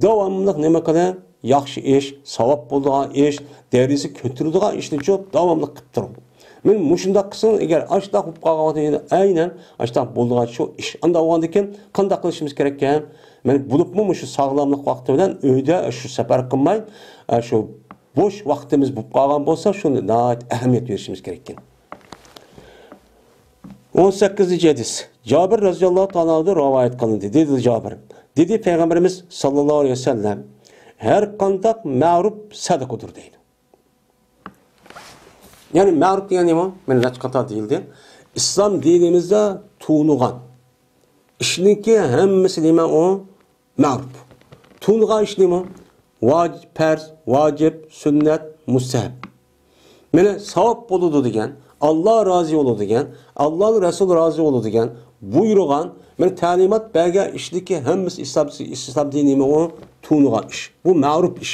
داۋاملىق نېمە قىلىڭ؟ ياخشى ئىش، ساۋاب بولىدىغان ئىش، دەرىجىسى كۆتۈرۈلىدىغان ئىشنىچۇ داۋاملىق قىلىپ تۇرۇڭ. مانا مۇشۇنداق قىلسىڭىز، ئەگەر ئاشتاق بولۇپ قالغان ۋاقتىدا يەنە ئەينەن ئاشتاق بولىدىغان شۇ ئىش. ئانداق بولغاندىكىن قانداق قىلىشىمىز كېرەككەن؟ مانا بولۇپمۇ مۇشۇ ساغلاملىق ۋاقتى بىلەن ئۆيدە شۇ سەپەر قىلماي، شۇ بوش ۋاقتىمىز بولۇپ قالغان بولسا، شۇنى ناھايىتى ئەھمىيەت بېرىشىمىز كېرەككەن. ئون سەككىزىنچى ھەدىس. جابىر رەزىياللاھۇ تائالا ئەنھۇدىن رىۋايەت قىلىندى. دېدى جابىر. دېدى پەيغەمبىرىمىز ساللاللاھۇ ئەلەيھى ۋەسەللەم، ھەر قانداق مەرۇپ سەدىقىدۇر دەيدۇ. يەنى مەرۇپ دېگەن نېمە؟ مانا نەچچە قېتىم دېيىلدى. ئىسلام دىنىمىزدا تونۇلغان ئىشنىڭكى ھەممىسى نېمە ئۇ؟ مەرۇپ. تونۇلغان ئىش نېمە؟ ۋاج-، پەرز، ۋاجىپ، سۈننەت، مۇستەھەب. مانا ساۋاب بولىدۇ دېگەن، ئاللا رازى بولىدۇ دېگەن، ئاللانىڭ رەسۇلى رازى بولىدۇ دېگەن، بۇيرۇغان، مانا تەلىمات بەرگەن ئىشنىڭكى ھەممىسى ئىسلام، ئىسلام دىنى نېمە ئۇ؟ تونۇلغان ئىش. بۇ مەرۇپ ئىش.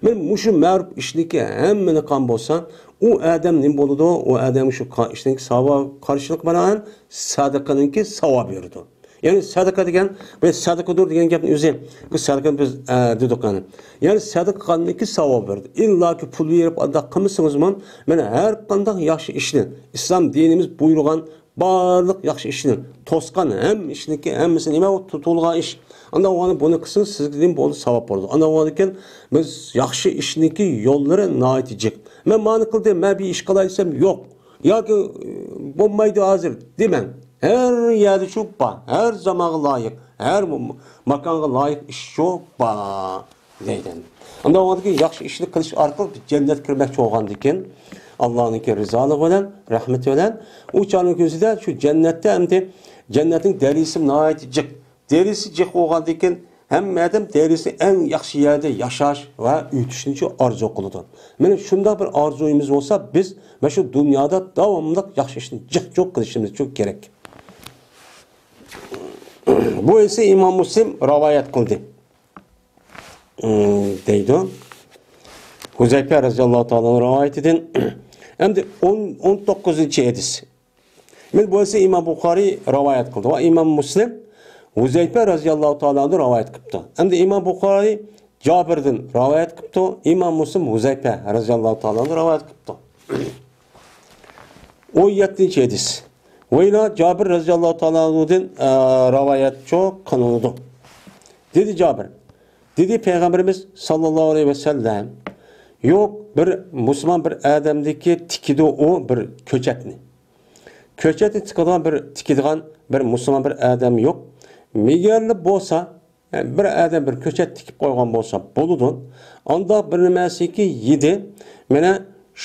مانا مۇشۇ مەرۇپ ئىشنىڭكى ھەممىنى قىلغان بولسا، ئۇ ئادەم نېمە بولىدۇ؟ ئۇ ئادەم شۇ قا-، ئىشنىڭكى ساۋابى قارشىلىق بىلەن سەدىقىنىڭكى ساۋابى بېرىدۇ. يەنى سەدىقە دېگەن، بۇ سەدىقىدۇر دېگەن گەپنىڭ ئۆزى، بۇ سەدىقىنى بىز، ئە، دېدۇق يەنى. يەنى سەدىقە قىلغاندىكى ساۋاب بېرىدۇ. ئىللاكى پۇل بېرىپ ئانداق قىلمىسىڭىزمۇ، مانا ھەر قانداق ياخشى ئىشنى، ئىسلام دىنىمىز بۇيرۇغان بارلىق ياخشى ئىشنى، توسقان ھەممە ئىشنىڭكى ھەممىسى نېمە؟ تۇتۇلغان ئىش. ئانداق بولغاندا بۇنى قىلسىڭىز سىزگە نېمە بولىدۇ؟ ساۋاب بولىدۇ. ئانداق بولغاندىكىن بىز ياخشى ئىشنىڭكى يوللىرى ناھايىتى جىق. مەن مانى قىلدىم، مەن بىر ئىش قىلاي دېسەم، يوق. ياكى، ئى، بولمايدۇ ھازىر دېمەڭ. ھەر يەردە شۇ بار. ھەر زامانغا لايىق، ھەر م-، ماكانغا لايىق ئىش شۇ بار دەيدۇ. ئانداق بولغاندىكىن ياخشى ئىشنى قىلىش ئارقىلىق جەننەتكە كىرمەكچى بولغاندىكىن، ئاللانىڭكى رىزالىقى بىلەن، رەھمىتى بىلەن ئۇ چاغنىڭ كۆزىدە شۇ جەننەتتە ئەمدى جەننەتنىڭ دەرىجىسى ناھايىتى جىق. دەرىجىسى جىق بولغاندىن كېيىن ھەممە ئادەم دەرىجىسى ئەڭ ياخشى يەردە ياشاش ۋە ئۆتۈشنى شۇ ئارزۇ قىلىدۇ. مانا شۇنداق بىر ئارزۇيىمىز بولسا، بىز مانا شۇ دۇنيادا داۋاملىق ياخشى ئىشنى جىق جىق قىلىشىمىز شۇ كېرەك. بۇ ھەدىسنى ئىمام مۇسلىم رىۋايەت قىلدى. ئىم، دەيدۇ. ھۇزەيپە رەزىياللاھۇ تائالا ئەنھۇ رىۋايىتىدىن. ئەمدى ئون، ئون توققۇزىنچى ھەدىس. مانا بۇ ھەدىسنى ئىمام بۇخارىي رىۋايەت قىلدى. ۋە ئىمام مۇسلىم ھۇزەيپە رەزىياللاھۇ تائالا ئەنھۇدىن رىۋايەت قىپتۇ. ئەمدى ئىمام بۇخارىي جابىردىن رىۋايەت قىپتۇ. ئىمام مۇسلىم ھۇزەيپە رەزىياللاھۇ تائالا ئەنھۇدىن رىۋايەت قىپتۇ. ئون يەتتىنچى ھەدىس. ۋە يەنە جابىر رەزىياللاھۇ تائالا ئەنھۇدىن، ئە، رىۋايەت قىلىنىدۇ. دېدى جابىر. دېدى پەيغەمبىرىمىز ساللاللاھۇ ئەلەيھى ۋەسەللەم، يوق، بىر مۇسۇلمان بىر ئادەمدىكى تىكىدۇ ئۇ بىر كۆچەتنى. كۆچەتنى تىكىدىغان بىر، تىكىدىغان بىر مۇسۇلمان بىر ئادەم يوق. مېگەرلا بولسا، بىر ئادەم بىر كۆچەت تىكىپ قويغان بولسا بولىدۇ. ئانداق بىر نېمەسىكى يېدى. مانا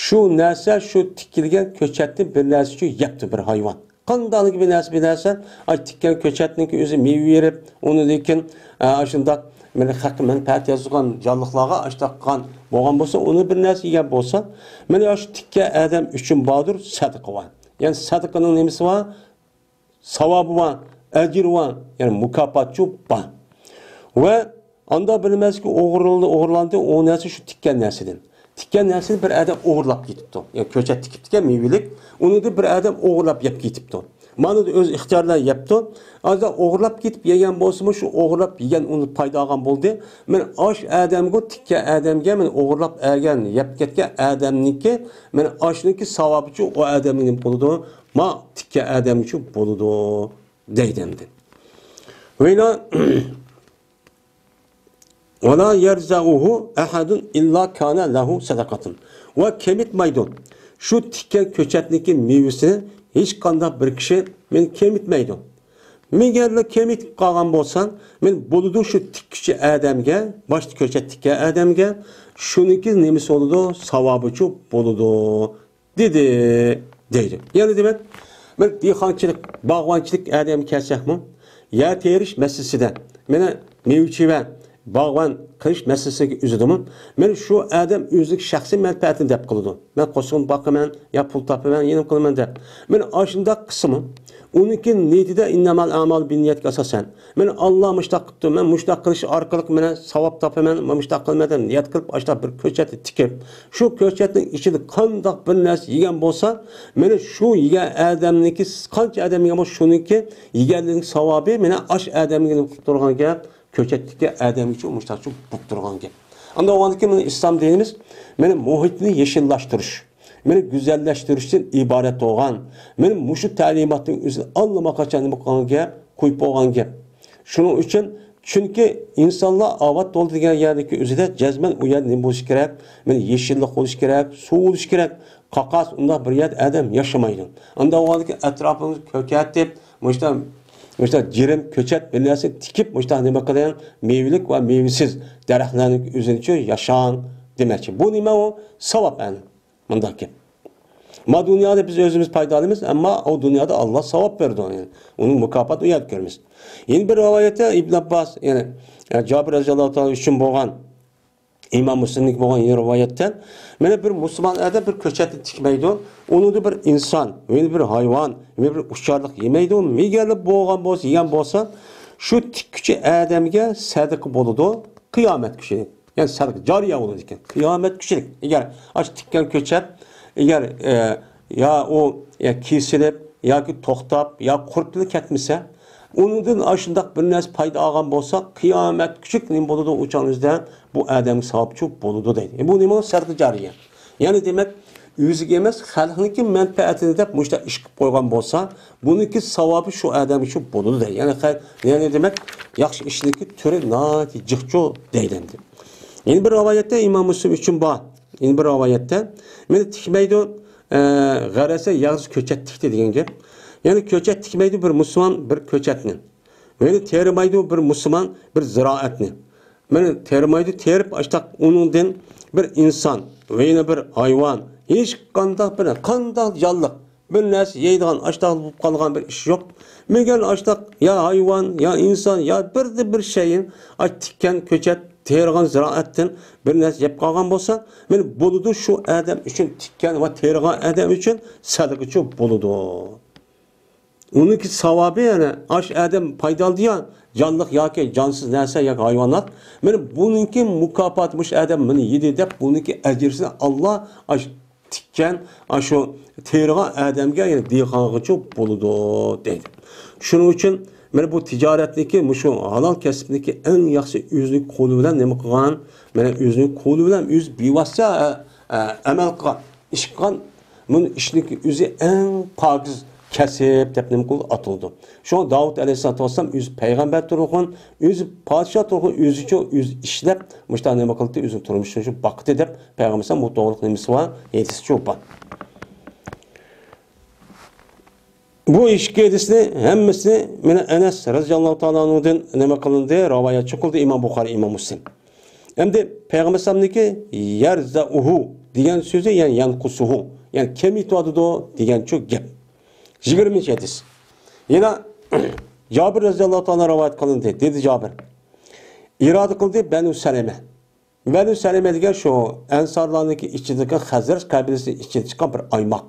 شۇ نەرسە، شۇ تىكىلگەن كۆچەتنى بىر نەرسە ئۈچۈن يەپتۇ بىر ھايۋان. قانداقلىكى بىر نەرسە، بىر نەرسە، ئاش تىككەن كۆچەتنىڭكى ئۆزى مېۋە بېرىپ، ئۇنىڭدىن كېيىن، ئە، ئاشۇنداق مانا خەققە مەنپەئەت يازغان جانلىقلارغا ئاشتاق قىلغان بولغان بولسا، ئۇنى بىر نەرسە يېگەن بولسا، مانا شۇ تىككەن ئادەم ئۈچۈن باردۇر سەدىقە بار. يەنى سەدىقىنىڭ نېمىسى بار؟ ساۋابى بار، ئەجرى بار، يەنى مۇكاپاتچۇ بار. ۋە ئاندا بىر نېمەسىكى ئوغرىلىدى، ئوغرىلاندى، ئۇ نەرسە شۇ تىككەن نەرسىدىن. تىككەن نەرسىنى بىر ئادەم ئوغرىلاپ كېتىپتۇ. يەنى كۆچەت تىكىپتىكەن مېۋىلىك، ئۇنى بىر ئادەم ئوغرىلاپ يەپ كېتىپتۇ. مانا ئۆز ئىختىيارى بىلەن يەپتۇ. ئادا ئوغرىلاپ كېتىپ يېگەن بولسىمۇ، شۇ ئوغرىلاپ يېگەن ئۇنى پايدا ئالغان بولدى. مانا ئاش ئادەمگە، تىككەن ئادەمگە، مانا ئوغرىلاپ ئەگەن، يەپ كەتكەن ئادەمنىڭكى، مانا ئاشنىڭكى ساۋابىچۇ ئۇ ئادەمگە نېمە بولىدۇ؟ ما تىككەن ئادەمگىچۇ بولىدۇ، دەيدۇ ئەمدى. ۋەيلا، ۋەلا يەرزەئۇھۇ ئەھەدۇن ئىللا كانە لەھۇ سەدەقەتۇن. ۋە كېمىتمەيدۇ. شۇ تىككەن كۆچەتنىڭكى مېۋىسىنى ھېچقانداق بىر كىشى مېنى كېمىتمەيدۇ. مېگەرلا كېمىتىپ قالغان بولسا، مەن بولىدۇ شۇ تىككۈچى ئادەمگە، باشتا كۆچەت تىككەن ئادەمگە، شۇنىڭكى نېمىسى بولىدۇ، ساۋابىچۇ بولىدۇ. دېدى، دەيدۇ. يەنى دېمەك، بىر دېھقانچىلىق، باغۋەنچىلىك ئادەمگە كەلسەكمۇ، يەر تېرىش مەسىلىسىدە، مانا مېۋىچى ۋە باغۋەن قىلىش مەسىلىسىدىكى ئۆزىدىمۇ، مانا شۇ ئادەم ئۆزىنىڭ شەخسىي مەنپەئەتىنى دەپ قىلىدۇ. مەن قوشۇن باقىمەن، يا پۇل تاپىمەن، يېنىم قىلىمەن دەپ. مانا ئاشۇنداق قىلسىمۇ، ئۇنىڭكى نىيىتىدە ئىننەمەل ئەمالۇ بىننىيەتكە ئاساسەن. مانا ئاللا مۇشتاق قىپتۇ، مەن مۇشتاق قىلىش ئارقىلىق مانا ساۋاب تاپىمەن، مەن مۇشتاق قىلىمەن دەپ نىيەت قىلىپ، ئاشۇنداق بىر كۆچەتنى تىكىپ، شۇ كۆچەتنىڭ ئىچىدە قانداق بىر نەرسە يېگەن بولسا، مانا شۇ يېگەن ئادەمنىڭكى، قانچە ئادەم يېگەن بولسا، شۇنىڭكى يېگەنلىرىنىڭ ساۋابى مانا ئاش ئادەمگە بولۇپ تۇرغان گەپ، كۆچەتتىكى ئادەمگىچۇ مۇشتاقچۇ بولۇپ تۇرغان گەپ. ئاندا ئۇندىن كېيىن مانا ئىسلام دىنىمىز مانا مۇھىتنى يېشىللاشتۇرۇش، مانا گۈزەللەشتۈرۈشتىن ئىبارەت بولغان، مانا مۇشۇ تەلىماتنىڭ ئۆزى ئاللىماقاچان نېمە قىلغان گەپ، قويۇپ بولغان گەپ. شۇنىڭ ئۈچۈن، چۈنكى ئىنسانلار ئاۋات بولدى دېگەن يەردىكى ئۆزىدە جەزمەن ئۇ يەردە نېمە بولۇشى كېرەك؟ مانا يېشىللىق بولۇشى كېرەك، سۇ بولۇشى كېرەك. قاقاس ئۇنداق بىر يەردە ئادەم ياشىمايدۇ. ئاندا بولغاندىكىن ئەتراپىمىزنى كۆكەرتىپ، مۇشتا، مۇشتا جىرىم كۆچەت بىر نەرسە تىكىپ، مۇشتا نېمە قىلىڭ، مېۋىلىك ۋە مېۋىسىز دەرەخلەرنىڭ ئۆزىنىچۇ ياشاڭ دېمەكچى. بۇ نېمە ئۇ؟ ساۋاب ئەنە. مۇنداق گەپ. ما دۇنيادا بىز ئۆزىمىز پايدىلىنىمىز، ئەمما ئۇ دۇنيادا ئاللا ساۋاب بېرىدۇ. يەنى ئۇنىڭ مۇكاپاتى ئۇ يەردە كۆرىمىز. يەنە بىر رىۋايەتتە ئىبن ئابباس، يەنى، يا جابىر رەزىياللاھۇ تائالا ئۈچۈن بولغان ئىمام مۇسلىمنىڭكى بولغان يەنە رىۋايەتتە، مانا بىر مۇسۇلمان ئادەم بىر كۆچەتنى تىكمەيدۇ، ئۇنىڭدا بىر ئىنسان، يەنە بىر ھايۋان، يەنە بىر ئۇچارلىق يېمەيدۇ، مېگەرلىك بولغان بولسا، يېگەن بولسا، شۇ تىككۈچى ئادەمگە سەدىقە بولىدۇ قىيامەت كۈنى. يەنى سەدىقە جارىيە بولىدىكەن قىيامەت كۈنى. ئەگەر ئاشۇ تىككەن كۆچەت، ئەگەر، ئە، يا ئۇ، يا كېسىلىپ، ياكى توختاپ، يا قۇرۇپلا كەتمىسە، ئۇنىڭدىن ئاشۇنداق بىر نەرسە پايدا ئالغان بولسا، قىيامەت كۈچۈك نېمە بولىدۇ؟ ئۇ چاغنىڭ ئۆزىدە بۇ ئادەمگە ساۋابچۇ بولىدۇ دەيدۇ. بۇ نېمە؟ سەدىقە جارىيە. يەنى دېمەك، ئۆزىگە ئەمەس، خەلقنىڭكى مەنپەئەتىنى دەپ مۇشۇنداق ئىش قىلىپ قويغان بولسا، بۇنىڭكى ساۋابى شۇ ئادەمگە شۇ بولىدۇ دەيدۇ. يەنى خە-، يەنى دېمەك، ياخشى ئىشنىڭكى تۈرى ناھايىتى جىقچۇ دەيدۇ ئەمدى. يەنە بىر رىۋايەتتە ئىمام مۇسلىم ئۈچۈن بار. يەنە بىر رىۋايەتتە، مانا تىكمەيدۇ، ئە، غەرەسە ياغزى كۆچەت تىكتى دېگەن گەپ. يەنى كۆچەت تىكمەيدۇ بىر مۇسۇلمان بىر كۆچەتنى. يەنى تېرىمايدۇ بىر مۇسۇلمان بىر زىرائەتنى. مانا تېرىمايدۇ، تېرىپ ئاشتاق ئۇنىڭدىن بىر ئىنسان ۋە يەنە بىر ھايۋان، ھېچقانداق بىر، قانداق جانلىق بىر نەرسە يەيدىغان ئاشتاق بولۇپ قالغان بىر ئىش يوق. مەگەر ئاشتاق يا ھايۋان، يا ئىنسان، يا بىردە بىر شەيئىن ئاش تىككەن، كۆچەت تېرىغان زىرائەتتىن بىر نەرسە يەپ قالغان بولسا، مانا بولىدۇ، شۇ ئادەم ئۈچۈن، تىككەن ۋە تېرىغان ئادەم ئۈچۈن سەدىقىچۇ بولىدۇ. ئۇنىڭكى ساۋابى، يەنى ئاش ئادەم پايدالىنىدىغان جانلىق ياكى جانسىز نەرسە ياكى ھايۋانات، مانا بۇنىڭكى مۇكاپاتى، مۇشۇ ئادەم مېنى يېدى دەپ، بۇنىڭكى ئەجرىسىنى ئاللا ئاش تىككەن، ئاشۇ تېرىغان ئادەمگە، يەنى دېھقانغىچۇ بولىدۇ دەيدۇ. شۇنىڭ ئۈچۈن مانا بۇ تىجارەتنىكى، مۇشۇ ھالال كەسىپنىكى ئەڭ ياخشى ئۆزىنىڭ قولى بىلەن نېمە قىلغان؟ مانا ئۆزىنىڭ قولى بىلەن ئۆزى بىۋاسىتە، ئە، ئە، ئەمەل قىلغان، ئىش قىلغان، بۇنىڭ ئىشنىڭكى ئۆزى ئەڭ پاكىز كەسىپ دەپ نېمە قىلىدۇ؟ ئاتىلىدۇ. شۇڭا داۋۇت ئەلەيھىسسالاتۇ ۋەسسالام ئۆزى پەيغەمبەر تۇرغۇن، ئۆزى پادىشاھ تۇرغۇن، ئۆزىچۇ ئۆزى ئىشلەپ، مۇشۇنداق نېمە قىلدى، ئۆزىنىڭ تۇرمۇشىنى شۇ باقتى دەپ پەيغەمبەر ئەلەيھىسسالام بۇ توغرىلىق نېمىسى بار، ھەدىسىچۇ بار. بۇ ئىككى ھەدىسنى ھەممىسىنى مانا ئەنەس رەزىياللاھۇ تائالا ئەنھۇدىن نېمە قىلىندى، رىۋايەتچى قىلدى ئىمام بۇخارىي، ئىمام مۇسلىم. ئەمدى پەيغەمبەر ئەلەيھىسسالامنىڭكى يەرزەئۇھۇ دېگەن سۆزى، يەنى يەنقۇسۇھۇ، يەنى كېمىيىۋاتىدۇ دېگەنچۇ گەپ. يىگىرمىنچى ھەدىس. يەنە جابىر رەزىياللاھۇ تائالا رىۋايەت قىلىندى. دېدى جابىر، ئىرادە قىلدى بەنۇ سەلەمە. بەنۇ سەلەمە دېگەن شۇ ئەنسارلارنىڭكى ئىچىدىكى خەزرەج قەبىلىسىنىڭ ئىچىدىن چىققان بىر ئايماق.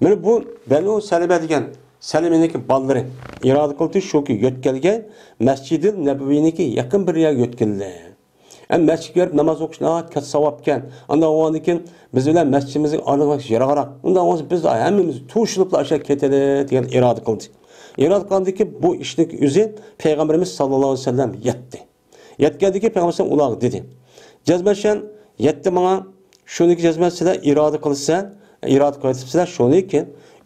مانا بۇ بەنۇ سەلەمە دېگەن سەلەمىنىڭكى بالىلىرى ئىرادە قىلدى، شۇكى يۆتكەلگەي مەسجىدىل نەبىۋىنىڭكى يېقىن بىر يەرگە يۆتكىلىدۇ. ئەمدى مەسچىتكە بېرىپ ناماز ئوقۇش ناھايىتى كاتتا ساۋاب ئىكەن. ئانداق بولغاندىن كېيىن بىز بىلەن مەسچىتىمىزنىڭ ئارىلىقى يىراقراق. ئۇنداق بولسا بىز ھەممىمىز توشۇلۇپلا ئاشۇ يەرگە كېتەيلى دېگەن ئىرادە قىلدى. ئىرادە قىلغاندىن كېيىن بۇ ئىشنىڭ ئۆزى پەيغەمبىرىمىز ساللاللاھۇ ئەلەيھى ۋەسەللەم يەتتى. يەتكەندىن كېيىن پەيغەمبەر ئەلەيھىسسالام ئۇلارغا دېدى، جەزمەن سەن يەتتى ماڭا، شۇنىڭكى جەزمەن سىلەر ئىرادە قىلىسىلەر، ئىرادە قىلىۋېتىپسىلەر، شۇنىڭكى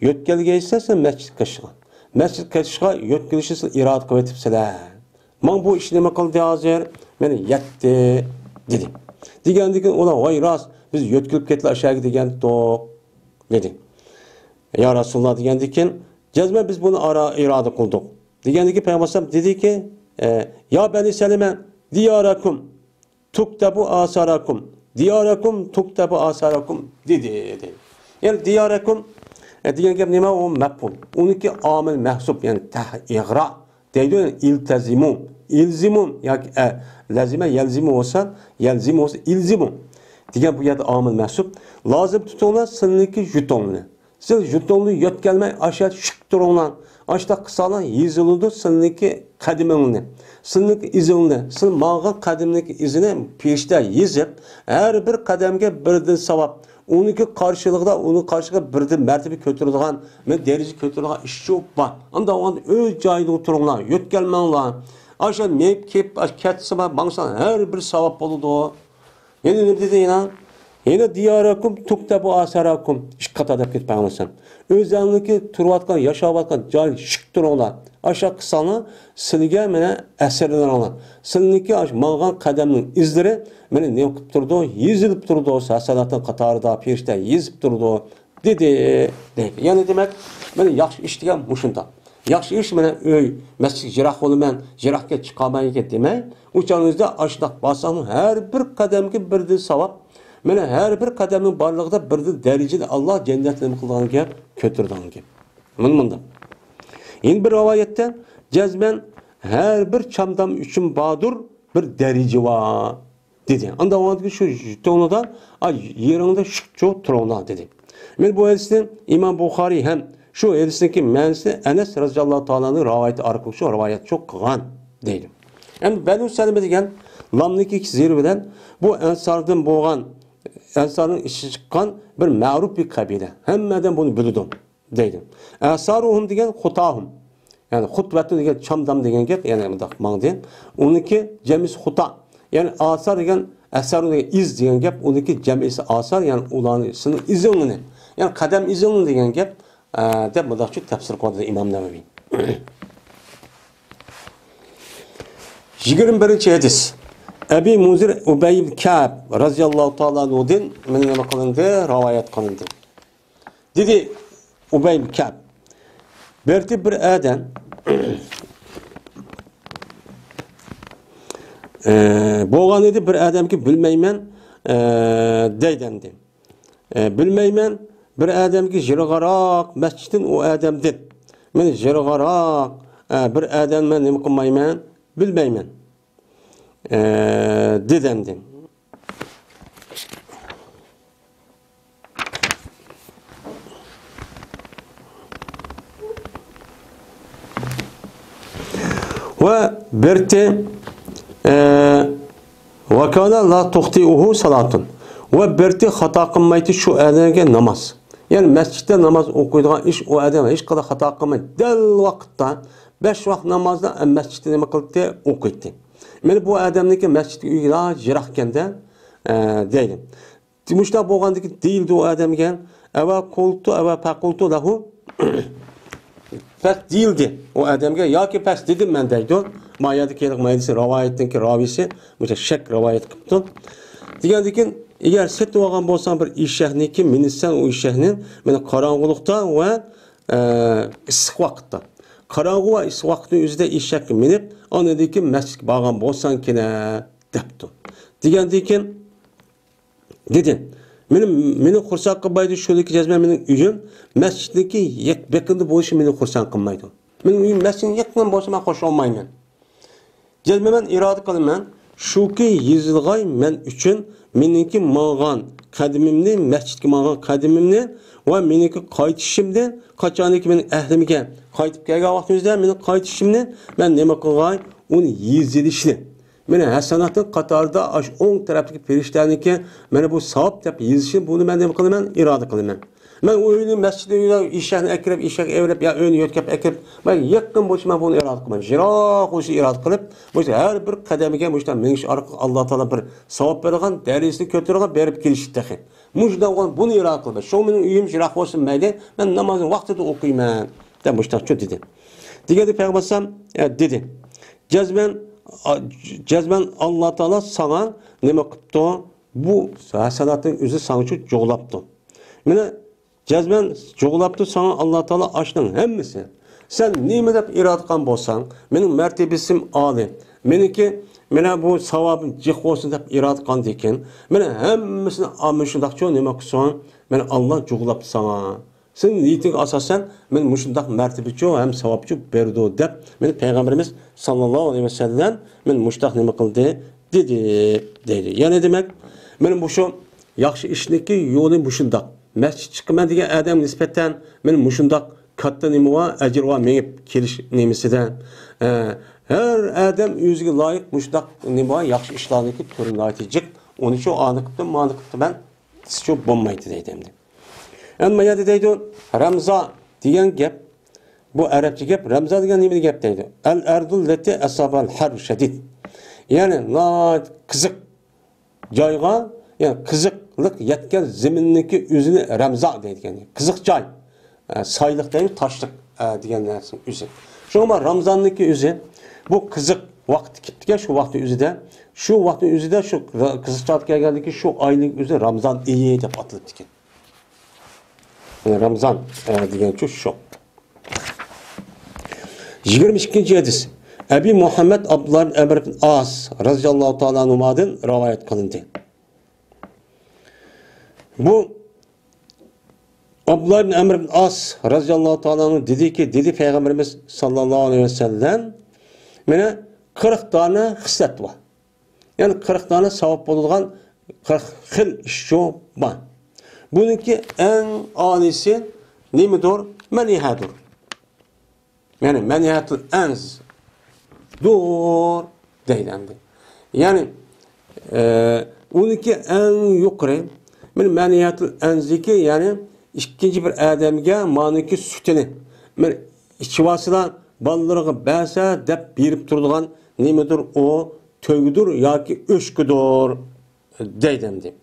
يۆتكەلگەيسىلەر سىلەر مەسچىتكە كېلىشىغا. مەسچىتكە كېلىشىغا يۆتكىلىشنى سىلەر ئىرادە قىلىۋېتىپسىلەر. ماڭا بۇ ئىش نېمە قىلدى ھازىر؟ مېنى يەتتى دېدى. دېگەندىن كېيىن ئۇلار، ۋاي راست، بىز يۆتكىلىپ كەتتى ئاشۇ يەرگە دېگەنتۇق دېدى. يا رەسۇلاللا دېگەندىن كېيىن، جەزمەن بىز بۇنى ئارا ئىرادە قىلدۇق. دېگەندىن كېيىن پەيغەمبەر ئەلەيھىسسالام دېدىكى، ئە، يا بەنى سەلىمە، دىيارەكۇم تۇكتەبۇ ئاساراكۇم، دىيارەكۇم تۇكتەبۇ ئاساراكۇم دېدى، دېدى. يەنى دىيارەكۇم، ئە، دېگەن گەپ نېمە؟ ئۇ مەپئۇل. ئۇنىڭكى ئامىل مەھسۇپ، يەنى تەھ ئىغرا دەيدۇ، يەنى ئىلتەزىمۇ، ئىلزىمۇ ياكى، ئە، لەزىمە يەلزىمۇ بولسا، يەلزىمۇ بولسا، ئىلزىمۇ دېگەن بۇ يەردە ئامىل مەھسۇپ. لازىم تۇتۇڭلار سىلىنىڭكى ژېتونىنى. سىز ژېتوننى يۆتكەلمەي ئاشۇ يەردە شۈك تۇرۇڭلار. ئاشۇنداق قىلساڭلار يېزىلىدۇ سىلىنىڭكى قەدىمىڭنى، سىلىنىڭكى ئىزىڭنى، سىز ماڭغان قەدىمنىڭكى ئىزىنى پېرىشتە يېزىپ، ھەر بىر قەدەمگە بىردىن ساۋاب، ئۇنىڭكى قارشىلىقىدا، ئۇنىڭ قارشىلىقىغا بىردىن مەرتىبە كۆتۈرىدىغان، مەن دەرىجە كۆتۈرىدىغان ئىش شۇ بار. ئانداق بولغاندا ئۆز جايىدا ئولتۇرۇڭلار، يۆتكەلمەڭلار. ئاشۇ مېڭىپ كېلىپ، ئاشۇ كەتسىلا ماڭساڭ، ھەر بىر ساۋاب بولىدۇ. يەنە نېمە دېدى يەنە؟ يەنە دىيارەكۇم تۇكتەبۇ ئاساراكۇم. ئىككى قاتار دەپ كېتىپ قالغانسەن. ئۆزۈڭنىڭكى تۇرۇۋاتقان، ياشاۋاتقان جاينى شۈك تۇرۇڭلار. ئاشۇ قىلساڭلار، سىلىگە مانا ئەسەرلىرىڭلار، سىلىنىڭكى ئاشۇ ماڭغان قەدەمنىڭ ئىزلىرى مانا نېمە قىلىپ تۇرىدۇ؟ يېزىلىپ تۇرىدۇ. ھەسەناتنىڭ قاتارىدا پېرىشتە يېزىپ تۇرىدۇ، دېدى، دەيدۇ. يەنى دېمەك، مانا ياخشى ئىش دېگەن مۇشۇنداق. ياخشى ئىش مانا ئۆي، مەسچىتكە يىراق بولىمەن، يىراققا چىقالمايمەن دېمەي، ئۇ چاغىڭىزدا ئاشۇنداق بارساڭمۇ، ھەر بىر قەدەمگە بىردىن ساۋاب، مانا ھەر بىر قەدەمنىڭ بارلىقىدا بىردىن دەرىجىنى ئاللا جەننەتتە نېمە قىلىدىغان گەپ، كۆتۈرىدىغان گەپ. مانا مۇنداق. يەنە بىر رىۋايەتتە، جەزمەن ھەر بىر چامدام ئۈچۈن باردۇر بىر دەرىجە بار، دېدى. ئاندىن ئاڭلىدىكى شۇ توڭلىدا، ئا، يېرىڭدا شۈكچۇ تۇرۇڭلار، دېدى. مەن بۇ ھەدىسنى ئىمام بۇخارىي ھەم شۇ ھەدىسنىڭكى مەنىسىنى ئەنەس رەزىياللاھۇ تائالا ئانھۇ رىۋايىتى ئارقىلىق شۇ رىۋايەتچۇ قىلغان، دەيدۇ. ئەمدى بەنۇ سەلىمە دېگەن لامنىڭكى ئىككى زېرى بىلەن بۇ ئەنساردىن بولغان، ئەنسارنىڭ ئىچىدىن چىققان بىر مەرۇپ بىر قەبىلە. ھەممە ئادەم بۇنى بىلىدۇ. دەيدۇ. ئەسارۇھۇم دېگەن خۇتاھۇم. يەنى خۇتۋەتۇ دېگەن چامدام دېگەن گەپ، يەنى مۇنداق ماڭدى. ئۇنىڭكى جەمئىسى خۇتا. يەنى ئاسار دېگەن، ئەسەر دېگەن ئىز دېگەن گەپ، ئۇنىڭكى جەمئىسى ئاسار، يەنى ئۇلارنى سىلىنىڭ ئىزىڭلىنى، يەنى قەدەم ئىزىڭلىنى دېگەن گەپ، ئە، دەپ مۇنداقچە تەپسىر قىلدى ئىمام نەۋەۋى. يىگىرمە بىرىنچى ھەدىس. ئەبى مۇنزىر ئۇبەي ئىبن كەئب رەزىياللاھۇ تائالا ئانھۇدىن مانا نېمە قىلىندى؟ رىۋايەت قىلىندى. دېدى ئۇبەي ئىبن كەئب، بىر ئادەم، ئە، بولغان ئىدى، بىر ئادەمكى بىلمەيمەن، ئە، دەيدەمدى. ئە، بىلمەيمەن، بىر ئادەمگە يىراقراق مەسچىتتىن ئۇ ئادەمدىن. مەن يىراقراق، ئە، بىر ئادەمنى مەن نېمە قىلمايمەن، بىلمەيمەن. ئە، دېدى ئەمدى. ۋە بىرتى، ئە، ۋەكانە لا تۇختىئۇھۇ سالاتۇن. ۋە بىرتى خاتا قىلمايتتى شۇ ئادەمگە ناماز. يەنى مەسچىتتە ناماز ئوقۇيدىغان ئىش، ئۇ ئادەم ھېچقانداق خاتا قىلمايتتى. دەل ۋاقىتتا بەش ۋاق نامازنى مەسچىتتە نېمە قىلدى؟ ئوقۇيتتى. مانا بۇ ئادەمنىڭكى مەسچىتكە ئۆيى يىراق ئىكەندە، ئە، دەيدۇ. مۇشۇنداق بولغاندىكىن دېيىلدى ئۇ ئادەمگە، ئەۋە قۇلتۇ، ئەۋە پەقۇلتۇ لەھۇ. پەس دېيىلدى ئۇ ئادەمگە ياكى پەس دېدىم مەن دەيدۇ. ما يەردىكى مەيلىسى راۋايەتنىڭكى راۋىسى مۇشۇ شەك راۋايەت قىپتۇ. دېگەندىكىن، ئەگەر سېتىۋالغان بولساڭ بىر ئېشەكنىكى مىنىسەن ئۇ ئېشەكنى، مانا قاراڭغۇلۇقتا ۋە، ئە، ئىسسىق ۋاقىتتا. قاراڭغۇ ۋە ئىسسىق ۋاقىتنىڭ ئۆزىدە ئېشەككە مىنىپ، ئاندىن كېيىن مەسچىتكە بارغان بولساڭ كېنە دەپتۇ. دېگەندىن كېيىن، دېدى. مېنى، مېنى خۇرسەن قىلمايدۇ، شۇنىڭكى جەزمەن مېنىڭ ئۆيۈم مەسچىتنىڭكى يەك بېقىندا بولۇشى مېنى خۇرسەن قىلمايدۇ. مېنىڭ ئۆيۈم مەسچىتنىڭ يېقىنىدا بولسا مەن خوش بولمايمەن. جەزمەن مەن ئىرادە قىلىمەن، شۇكى يېزىلغاي مەن ئۈچۈن مېنىڭكى ماڭغان قەدىمىمنى، مەسچىتكە ماڭغان قەدىمىمنى ۋە مېنىڭكى قايتىشىمدىن، قاچانكى مېنىڭ ئەھلىمگە قايتىپ كەلگەن ۋاقتىمىزدا مېنىڭ قايتىشىمنى مەن نېمە قىلغاي، ئۇنى يېزىلىشنى. مېنىڭ ھەسەناتىم قاتارىدا ئاشۇ ئوڭ تەرەپتىكى پېرىشتەنىڭكى مانا بۇ ساۋاب دەپ يېزىشىنى بۇنى مەن نېمە قىلىمەن؟ ئىرادە قىلىمەن. مەن ئۇ ئۆينى مەسچىتنى ئۆيدە ئېشەكنى ئەكىرىپ، ئېشەك ئەۋرەپ، يا ئۆينى يۆتكەپ ئەكىرىپ، مەن يېقىن بولۇشى مەن بۇنى ئىرادە قىلىمەن. يىراق بولۇشنى ئىرادە قىلىپ، مۇشۇ ھەر بىر قەدەمگە مۇشۇنداق مېڭىش ئارقىلىق ئاللا تائالا بىر ساۋاب بېرىدىغان، دەرىجىسىنى كۆتۈرىدىغان بېرىپ كېلىشى تېخى. مۇشۇنداق بولغان بۇنى ئىرادە قىلىمەن. شۇڭا مېنىڭ ئۆيۈم يىراق بولسۇن مەيلى، مەن نامازنى ۋاقتىدا ئوقۇيمەن، دەپ مۇشۇنداقچۇ دېدى. دېگەندە پەيغەمبەر ئەلەيھىسسالام، ئە، دېدى. جەزمەن، ئا، جەزمەن ئاللا تائالا ساڭا نېمە قىپتۇ؟ بۇ ھەسەناتنىڭ ئۆزى ساڭىچۇ جۇغلاپتۇ. مانا جەزمەن جۇغلاپتۇ ساڭا ئاللا تائالا ئاشۇنىڭ ھەممىسى. سەن نېمە دەپ ئىرادە قىلغان بولساڭ، مېنىڭ مەرتىبىسىم ئالىي، مېنىڭكى مانا بۇ ساۋابىم جىق بولسۇن دەپ ئىرادە قىلغاندىكىن، مانا ھەممىسىنى ئا-، مۇشۇنداقچۇ نېمە قىلسۇن؟ مانا ئاللا جۇغلاپتۇ ساڭا. سېنىڭ نىيىتىڭگە ئاساسەن، مەن مۇشۇنداق مەرتىبىچۇ ھەم ساۋابچۇ بېرىدۇ دەپ، مېنى پەيغەمبىرىمىز ساللاللاھۇ ئەلەيھى ۋەسەللەم مەن مۇشۇنداق نېمە قىلدى، دېدى، دەيدۇ. يەنى دېمەك، مەن مۇشۇ ياخشى ئىشنىڭكى يولى مۇشۇنداق. مەسچىت چىقىمەن دېگەن ئادەمگە نىسبەتەن مەن مۇشۇنداق كاتتا نېمە بار، ئەجىر بار مېڭىپ كېلىش نېمىسىدە. ئە، ھەر ئادەم ئۆزىگە لايىق مۇشۇنداق نېمە بار، ياخشى ئىشلارنىڭكى تۈرى ناھايىتى جىق. ئۇنى شۇ ئانى قىپتۇ، مانى قىپتۇ، مەن سىچۇ بولمايدۇ دەيدۇ ئەمدى. ئەمما يەردە دەيدۇ، رەمزا دېگەن گەپ، بۇ ئەرەبچە گەپ، رەمزا دېگەن نېمە گەپ دەيدۇ؟ ئەل ئەردۇل لەتى ئەسابەل ھەر شەدىد. يەنى ناھايىتى قىزىق جايغا، يەنى قىزىقلىق يەتكەن زېمىننىڭكى ئۆزىنى رەمزا دەيدىكەن. قىزىق جاي، ئە، سايلىق دەيمىز، تاشلىق، ئە، دېگەن نەرسىنىڭ ئۆزى. شۇڭا رەمزاننىڭكى ئۆزى، بۇ قىزىق ۋاقىت كېلىپتىكەن، شۇ ۋاقىتنىڭ ئۆزىدە، شۇ ۋاقىتنىڭ ئۆزىدە شۇ قىزىق چاغدا كەلگەندىكىن شۇ ئاينىڭ ئۆزى رەمزان ئېيى دەپ ئاتىلىپتىكەن. رەمزان، ئە، دېگەنچۇ شۇ. يىگىرمە ئىككىنچى ھەدىس. ئەبى مۇھەممەد ئابدۇللا ئىبن ئەمر ئىبن ئاس رەزىياللاھۇ تائالا ئەنھۇمادىن رىۋايەت قىلىندى. بۇ ئابدۇللا ئىبن ئەمر ئىبن ئاس رەزىياللاھۇ تائالا ئەنھۇ دېدىكى، دېدى پەيغەمبىرىمىز ساللاللاھۇ ئەلەيھى ۋەسەللەم، مانا قىرىق دانە خىسلەت بار. يەنى قىرىق دانە ساۋاب بولىدىغان قىرىق خىل ئىش شۇ بار. بۇنىڭكى ئەڭ ئالىيسى نېمىدۇر؟ مەنىھەدۇر. يەنى مەنىھەتۇل ئەنزدۇر دەيدۇ ئەمدى. يەنى، ئە، ئۇنىڭكى ئەڭ يۇقىرى، مانا مەنىھەتۇل ئەنزدىكى، يەنى ئىككىنچى بىر ئادەمگە مانىكى سۈتىنى، مانا ئىچىۋالسىلا، بالىلىرىغا بەرسە دەپ بېرىپ تۇرىدىغان نېمىدۇر ئۇ؟ تۆگىدۇر ياكى ئۆچكىدۇر دەيدۇ ئەمدى.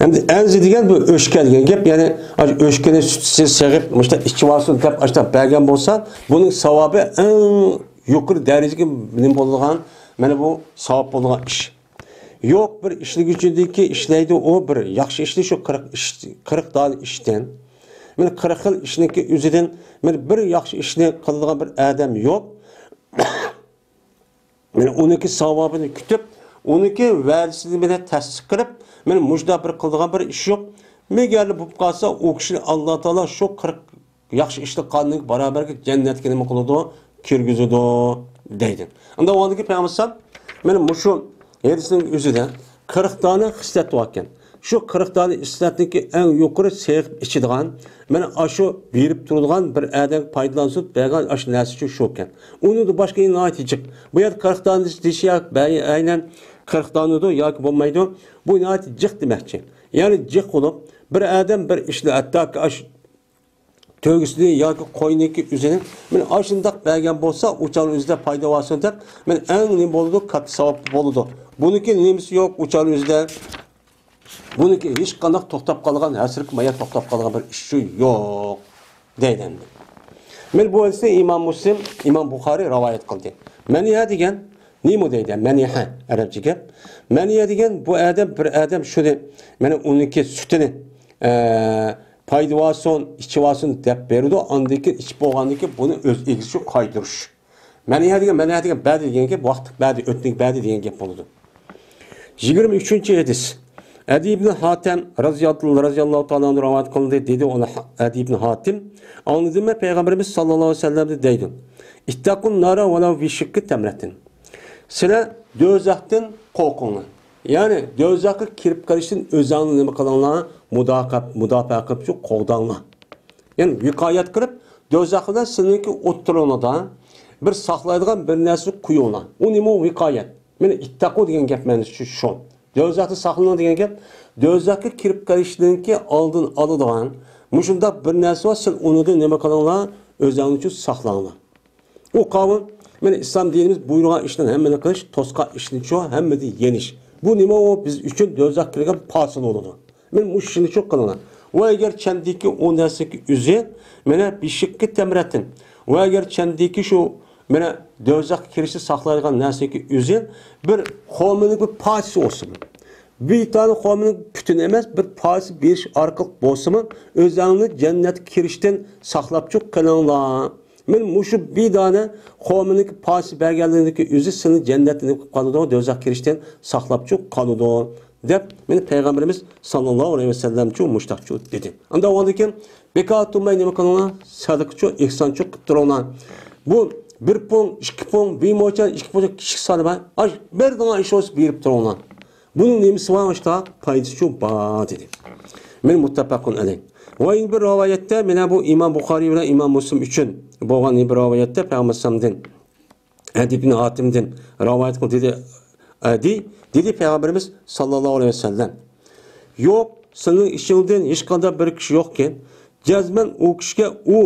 ئەمدى ئەنزى دېگەن بۇ ئۆچكە دېگەن گەپ، يەنى ئاشۇ ئۆچكىنى سۈتىسى سېغىپ، مۇشۇنداق ئىچىۋالسۇن دەپ ئاشۇنداق بەرگەن بولسا، بۇنىڭ ساۋابى ئەڭ يۇقىرى دەرىجىگە نېمە بولىدىغان، مانا بۇ ساۋاب بولىدىغان ئىش. يوق، بىر ئىشلىگۈچىدىكى ئىشلەيدۇ، ئۇ بىر ياخشى ئىشنى شۇ قىرىق ئىش، قىرىق دانە ئىشتىن. مانا قىرىق خىل ئىشنىڭكى ئۆزىدىن مانا بىر ياخشى ئىشنى قىلىدىغان بىر ئادەم يوق. مانا ئۇنىڭكى ساۋابىنى كۈتۈپ، ئۇنىڭكى ۋەدىسىنى مانا تەستىق قىلىپ، مانا مۇشۇنداق بىر قىلىدىغان بىر ئىش يوق. مەگەر بولۇپ قالسا، ئۇ كىشىنى ئاللا تائالا شۇ قىرىق ياخشى ئىشلار قانۇنىغا باراۋەرگە جەننەتكە نېمە قىلىدۇ؟ كىرگۈزىدۇ دەيدۇ. ئۇندا ئۇندىكى پەيغەمبەر ئەلەيھىسسالام مانا مۇشۇ ھەدىسنىڭ ئۆزىدە قىرىق دانە خىسلەت بار ئىكەن. شۇ قىرىق دانە خىسلەتنىڭكى ئەڭ يۇقىرى سېغىپ ئىچىدىغان، مانا ئاشۇ بېرىپ تۇرىدىغان بىر ئادەمگە پايدىلانسۇن بەرگەن ئاشۇ نەرسە شۇ ئىكەن. ئۇنىڭدىن باشقا ناھايىتى جىق. بۇ يەردە قىرىق دانە دېيىشى ياكى بە-، ئەينەن قىرىق دانىدۇ ياكى بولمايدۇ. بۇ ناھايىتى جىق دېمەكچى. يەنى جىق بولۇپ، بىر ئادەم بىر ئىشنى، ھەتتاكى ئاش تۆگىسىنى ياكى قوينىكى ئۆزىنى مانا ئاشۇنداق بەرگەن بولسا، ئۇ چاغنىڭ ئۆزىدە پايدا بارسۇن دەپ، مانا ئەڭ نېمە بولىدۇ؟ كاتتا ساۋاب بولىدۇ. بۇنىڭكى نېمىسى يوق؟ ئۇ چاغنىڭ ئۆزىدە بۇنىڭكى ھېچقانداق توختاپ قالغان، ھەسرىتى مايا توختاپ قالغان بىر ئىشى يوق دەيدۇ ئەمدى. مانا بۇ ھەدىسنى ئىمام مۇسلىم، ئىمام بۇخارىي رىۋايەت قىلدى. مەنىھە دېگەن نېمە دەيدۇ؟ مەنىھە، ئەرەبچە گەپ. مەنىھە دېگەن بۇ ئادەم، بىر ئادەم شۇنى، مانا ئۇنىڭكى سۈتىنى، ئە، پايدا بارسۇن، ئىچىۋالسۇن دەپ بېرىدۇ. ئاندىن كېيىن ئىچىپ بولغاندىن كېيىن بۇنى ئۆز ئىگىسىگە قايتۇرۇش. مەنىھە دېگەن، مەنىھە دېگەن بەردى دېگەن گەپ، ۋاقىت بەردى، ئۆتنىك بەردى دېگەن گەپ بولىدۇ. يىگىرمە ئۈچىنچى ھەدىس. ئەدى ئىبن ھاتەم رازىياللاھۇ، رازىياللاھۇ تائالا ئەنھۇ رىۋايەت قىلدى، دېدى ئۇ ئەدى ئىبن ھاتىم، ئاڭلىدىممەن پەيغەمبىرىمىز ساللاللاھۇ ئەلەيھى ۋەسەللەمدىن دەيدۇ، اتقوا النار ولو بشق تمرة. سىلەر دوزاختىن قورقۇڭلار. يەنى دوزاخقا كىرىپ قېلىشتىن ئۆزۈڭلارنى نېمە قىلىڭلار؟ مۇداپىئە، مۇداپىئە قىلىپ شۇ قوغداڭلار. يەنى ۋىقايەت قىلىپ، دوزاخ بىلەن سىلىنىڭكى ئوتتۇرىڭلاردا بىر ساقلايدىغان بىر نەرسىنى قويۇڭلار. ئۇ نېمە ئۇ؟ ۋىقايەت. مانا اتقوا دېگەن گەپ مەنىسى شۇ. دوزاختا ساقلىنىڭ دېگەن گەپ، دوزاخقا كىرىپ قېلىشنىڭكى ئالدىنى ئالىدىغان مۇشۇنداق بىر نەرسە بار، سىلەر ئۇنىڭدىن نېمە قىلىڭلار؟ ئۆزۈڭلارنى شۇ ساقلاڭلار. ئۇ قاۋۇل، مانا ئىسلام دىنىمىز بۇيرۇغان ئىشنى ھەممىنى قىلىش، توسقان ئىشنى شۇ ھەممىدىن يېنىش. بۇ نېمە ئۇ؟ بىز ئۈچۈن دوزاخقا كىرگەن پاسىل بولىدۇ. مانا مۇشۇ ئىشنى شۇ قىلىڭلار. ۋە ئەگەر چەندىكى ئۇ نەرسىنىڭكى ئۆزى، مانا بشق تمرة. ۋە ئەگەر چەندىكى شۇ، مانا دوزاخقا كىرىشنى ساقلايدىغان نەرسىنىڭكى ئۆزى بىر خورمىنىڭ بىر پارچىسى بولسىمۇ، بىر دانە خورمىنىڭ پۈتۈنى ئەمەس، بىر پارچىسى بېرىش ئارقىلىق بولسىمۇ، ئۆزۈڭلارنى جەننەتكە كىرىشتىن ساقلاپچۇ قېلىڭلار. مانا مۇشۇ بىر دانە خورمىنىڭكى پارچىسى بەرگەنلىكىنىڭكى ئۆزى سېنى جەننەتتىن نېمە قىلىپ قالىدۇ؟ دوزاخقا كىرىشتىن ساقلاپچۇ قالىدۇ، دەپ مانا پەيغەمبىرىمىز ساللاللاھۇ ئەلەيھى ۋەسەللەمچۇ مۇشتاقچۇ دېدى. ئاندىن ئۇنىڭدىن كېيىن بىكار تۇرماي نېمە قىلىڭلار؟ سەدىقىچۇ، ئېھسانچۇ قىلىپ تۇرۇڭلار. بۇ بىر پۇڭ، ئىككى پۇڭ، بىر موچە، ئىككى موچە كىچىك سانى بار. ئاش بېرىدىغان ئىش بولسا بېرىپ تۇرۇڭلار. بۇنىڭ نېمىسى بار؟ ئاشتا پايدىسىچۇ بار دېدى. مانا مۇتتەپەقۇن ئەلەيھ. ۋە يەنە بىر رىۋايەتتە، مانا بۇ ئىمام بۇخارىي بىلەن ئىمام مۇسلىم ئۈچۈن بولغان بىر رىۋايەتتە پەيغەمبەر ئەلەيھىسسالامدىن ئەدى ئىبن ھاتىمدىن رىۋايەت قىلدى، دېدى، ئەدى، دېدى پەيغەمبىرىمىز ساللاللاھۇ ئەلەيھى ۋەسەللەم، يوق، سېنىڭ ئىچىڭدىن ھېچقانداق بىر كىشى يوقكەن، جەزمەن ئۇ كىشىگە ئۇ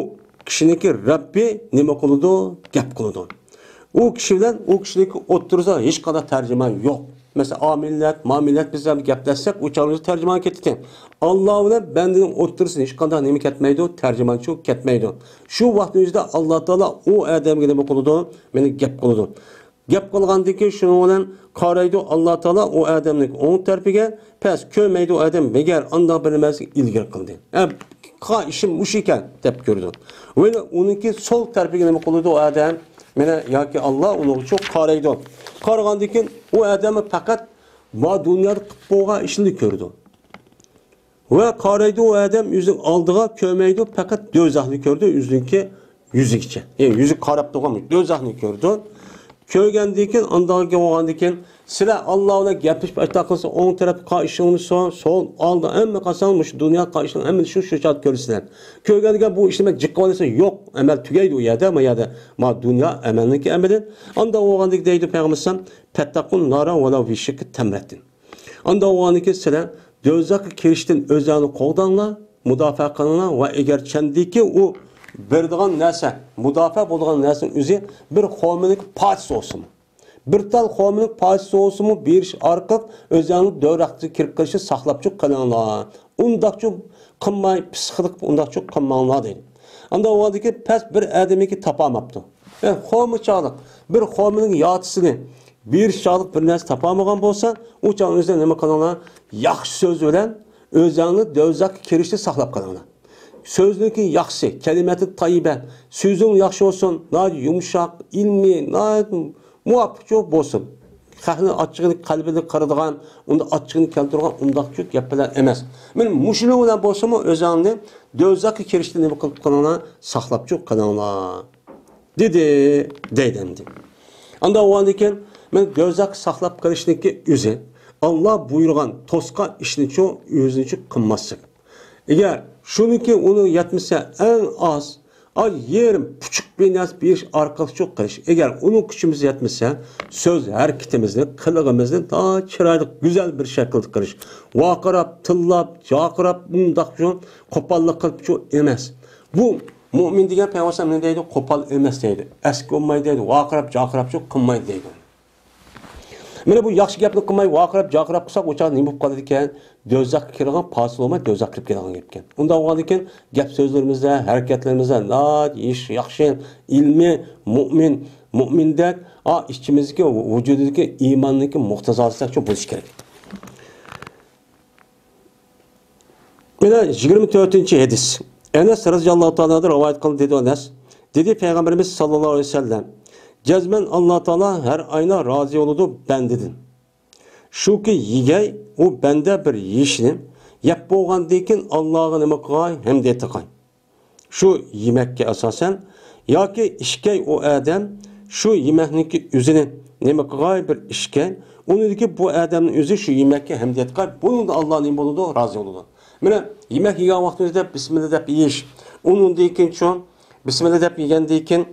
كىشىنىڭكى رەببى نېمە قىلىدۇ؟ گەپ قىلىدۇ. ئۇ كىشى بىلەن ئۇ كىشىنىڭكى ئوتتۇرىسىدا ھېچقانداق تەرجىمان يوق. مەسىلەن، ئا مىللەت، ما مىللەت بىز ھەم گەپلەشسەك، ئۇ چاغدا تەرجىمان كېتىدىكەن. ئاللا بىلەن بەندىنىڭ ئوتتۇرىسىدا ھېچقانداق نېمە كەتمەيدۇ، تەرجىمانچۇ كەتمەيدۇ. شۇ ۋاقىتنىڭ ئۆزىدە ئاللا تائالا ئۇ ئادەمگە نېمە قىلىدۇ؟ مانا گەپ قىلىدۇ. گەپ قىلغاندىن كېيىن شۇنىڭ بىلەن قارايدۇ، ئاللا تائالا ئۇ ئادەمنىڭ ئوڭ تەرىپىگە، پەس كۆرمەيدۇ ئۇ ئادەم، مەگەر ئانداق بىر نېمىسىنى ئىلگىرى قىلدى. ھە، قىلغان ئىشىم مۇشۇ ئىكەن دەپ كۆرىدۇ. ۋە ئۇنىڭكى سول تەرىپىگە نېمە قىلىدۇ ئۇ ئادەم؟ مانا ياكى ئاللا ئۇنىڭغا شۇ قارايدۇ. قارىغاندىن كېيىن ئۇ ئادەم پەقەت ما دۇنيادا قىلىپ بولغان ئىشنى كۆرىدۇ. ۋە قارايدۇ، ئۇ ئادەم ئۆزىنىڭ ئالدىغا كۆرمەيدۇ، پەقەت دوزاخنى كۆرىدۇ، ئۆزىنىڭكى يۈزىگىچە. يەنى يۈزىگە قاراپ تۇرغان دوزاخنى كۆرىدۇ. كۆرگەندىن كېيىن، ئاندىن كېيىن بولغاندىن كېيىن، سىلەر ئاللا بىلەن گەپلىشىپ ئاشۇنداق قىلسا، ئوڭ تەرەپتە قىلغان ئىشىڭنى سول، سول، ئالدى، ھەممە قىلساڭ، مۇشۇ دۇنيادا قىلغان ئىشىڭ ھەممىنى شۇ، شۇ چاغدا كۆرىسىلەر. كۆرگەندىن كېيىن بۇ ئىشنى مەن جىق قىلىۋالىسەن، يوق، ئەمەل تۈگەيدۇ ئۇ يەردە، ما يەردە، ما دۇنيا ئەمەلنىڭكى ئەمىلى. ئاندىن بولغاندىن كېيىن دەيدۇ پەيغەمبەر ئەلەيھىسسالام، فاتقوا النار ولو بشق تمرة. ئاندىن بولغاندىن كېيىن سىلەر دوزاخقا كىرىشتىن ئۆزۈڭلارنى قوغداڭلار، مۇداپىئە قىلىڭلار ۋە ئەگەر چەندىكى ئۇ بېرىدىغان نەرسە، مۇداپىئە بولىدىغان نەرسىنىڭ ئۆزى بىر خورمىنىڭ پارچىسى بولسىمۇ، بىر تال خورمىنىڭ پارچىسى بولسىمۇ بېرىش ئارقىلىق ئۆزۈڭلارنى دوزاخقا كىرىپ قېلىشتىن ساقلاپچۇ قېلىڭلار. ئۇنداقچۇ قىلماي، پىسخىقلىق ئۇنداقچۇ قىلماڭلار دەيدۇ. ئاندىن بولغاندىن كېيىن پەس بىر ئادەمنىڭكى تاپالماپتۇ. يەنى خورما چاغلىق، بىر خورمىنىڭ يارتىسىنى بېرىش چاغلىق بىر نەرسە تاپالمىغان بولسا، ئۇ چاغنىڭ ئۆزىدە نېمە قىلىڭلار؟ ياخشى سۆز بىلەن ئۆزۈڭنى دوزاخقا كىرىشتىن ساقلاپ قېلىڭلار. سۆزنىڭكى ياخشىسى، كەلىمەتى تەييىبە، سۆزۈڭ ياخشى بولسۇن، ناھايىتى يۇمشاق، ئىلمىي، ناھايىتى مۇۋاپىقچۇ بولسۇن. خەقنى ئاچچىقىنى، قەلبىنى قىرىدىغان، ئۇندا ئاچچىقىنى كەلتۈرىدىغان ئۇنداقچۇ گەپ بىلەن ئەمەس. مانا مۇشۇنىڭ بىلەن بولسىمۇ ئۆزۈڭنى دوزاخقا كىرىشتىن نېمە قىلىپ قېلىڭلار، ساقلاپچۇ قېلىڭلار، دېدى، دەيدۇ ئەمدى. ئانداق بولغاندىن كېيىن، مانا دوزاخقا ساقلاپ قېلىشنىڭكى ئۆزى، ئاللا بۇيرۇغان توسقان ئىشنىچۇ ئۆزىنىچۇ قىلماسلىق. ئەگەر شۇنىڭكى ئۇنىڭ يەتمىسە، ئەڭ ئاز، ئاي، يېرىم، پۇچۇق بىر نەرسە بېرىش ئارقىلىقچۇ قىلىش. ئەگەر ئۇنىڭ كۈچىمىز يەتمىسە، سۆز ھەرىكىتىمىزنى، قىلىقىمىزنى تا چىرايلىق، گۈزەل بىر شەكىلدە قىلىش. ۋارقىراپ، تىللاپ، جارقىراپ، ئۇنداقچۇ، قوپاللىق قىلىپچۇ ئەمەس. بۇ مۇئمىن دېگەن پەيغەمبەر نېمە دەيدۇ؟ قوپال ئەمەس دەيدۇ. ئەسكى بولمايدۇ دەيدۇ. ۋارقىراپ، جارقىراپچۇ قىلمايدۇ دەيدۇ. مانا بۇ ياخشى گەپنى قىلماي، ۋارقىراپ، جارقىراپ قىلساق، ئۇ چاغدا نېمە بولۇپ قالىدىكەن؟ دوزاخقا كىرىدىغان، پاسىل بولماي، دوزاخقا كىرىپ كېتىدىغان گەپكەن. ئۇنداق بولغاندىن كېيىن، گەپ سۆزلىرىمىزدە، ھەرىكەتلىرىمىزدە ناھايىتى ياخشى، ئىلمىي، مۇئمىن، مۇئمىندەك، ئا، ئىچىمىزدىكى، ۋۇجۇدىدىكى ئىماننىڭكى مۇقتىزاسىدەكچۇ بولۇشى كېرەك. مانا يىگىرمە تۆتىنچى ھەدىس. ئەنەس رەزىياللاھۇ تائالا ئەنھۇدىن رىۋايەت قىلدى، دېدى ئەنەس. دېدى پەيغەمبىرىمىز ساللاللاھۇ ئەلەيھى ۋەسەللەم، جەزمەن ئاللا تائالا ھەر ئاينا رازى بولىدۇ بەندىدىن. شۇكى يېگەي ئۇ بەندە بىر يېيىشنى، يەپ بولغاندىن كېيىن ئاللاغا نېمە قىلغاي؟ ھەمدە ئېيتقاي. شۇ يېمەككە ئاساسەن، ياكى ئىچكەي ئۇ ئادەم شۇ يېمەكنىڭكى ئۆزىنى نېمە قىلغاي؟ بىر ئىچكەي، ئۇنىڭدىكى بۇ ئادەمنىڭ ئۆزى شۇ يېمەككە ھەمدە ئېيتقاي، بۇنىڭدا ئاللا نېمە بولىدۇ؟ رازى بولىدۇ. مانا يېمەك يېگەن ۋاقتىمىزدا بىسمىللا دەپ يېيىش، ئۇنىڭدىن كېيىن شۇ بىسمىللا دەپ يېگەندىن كېيىن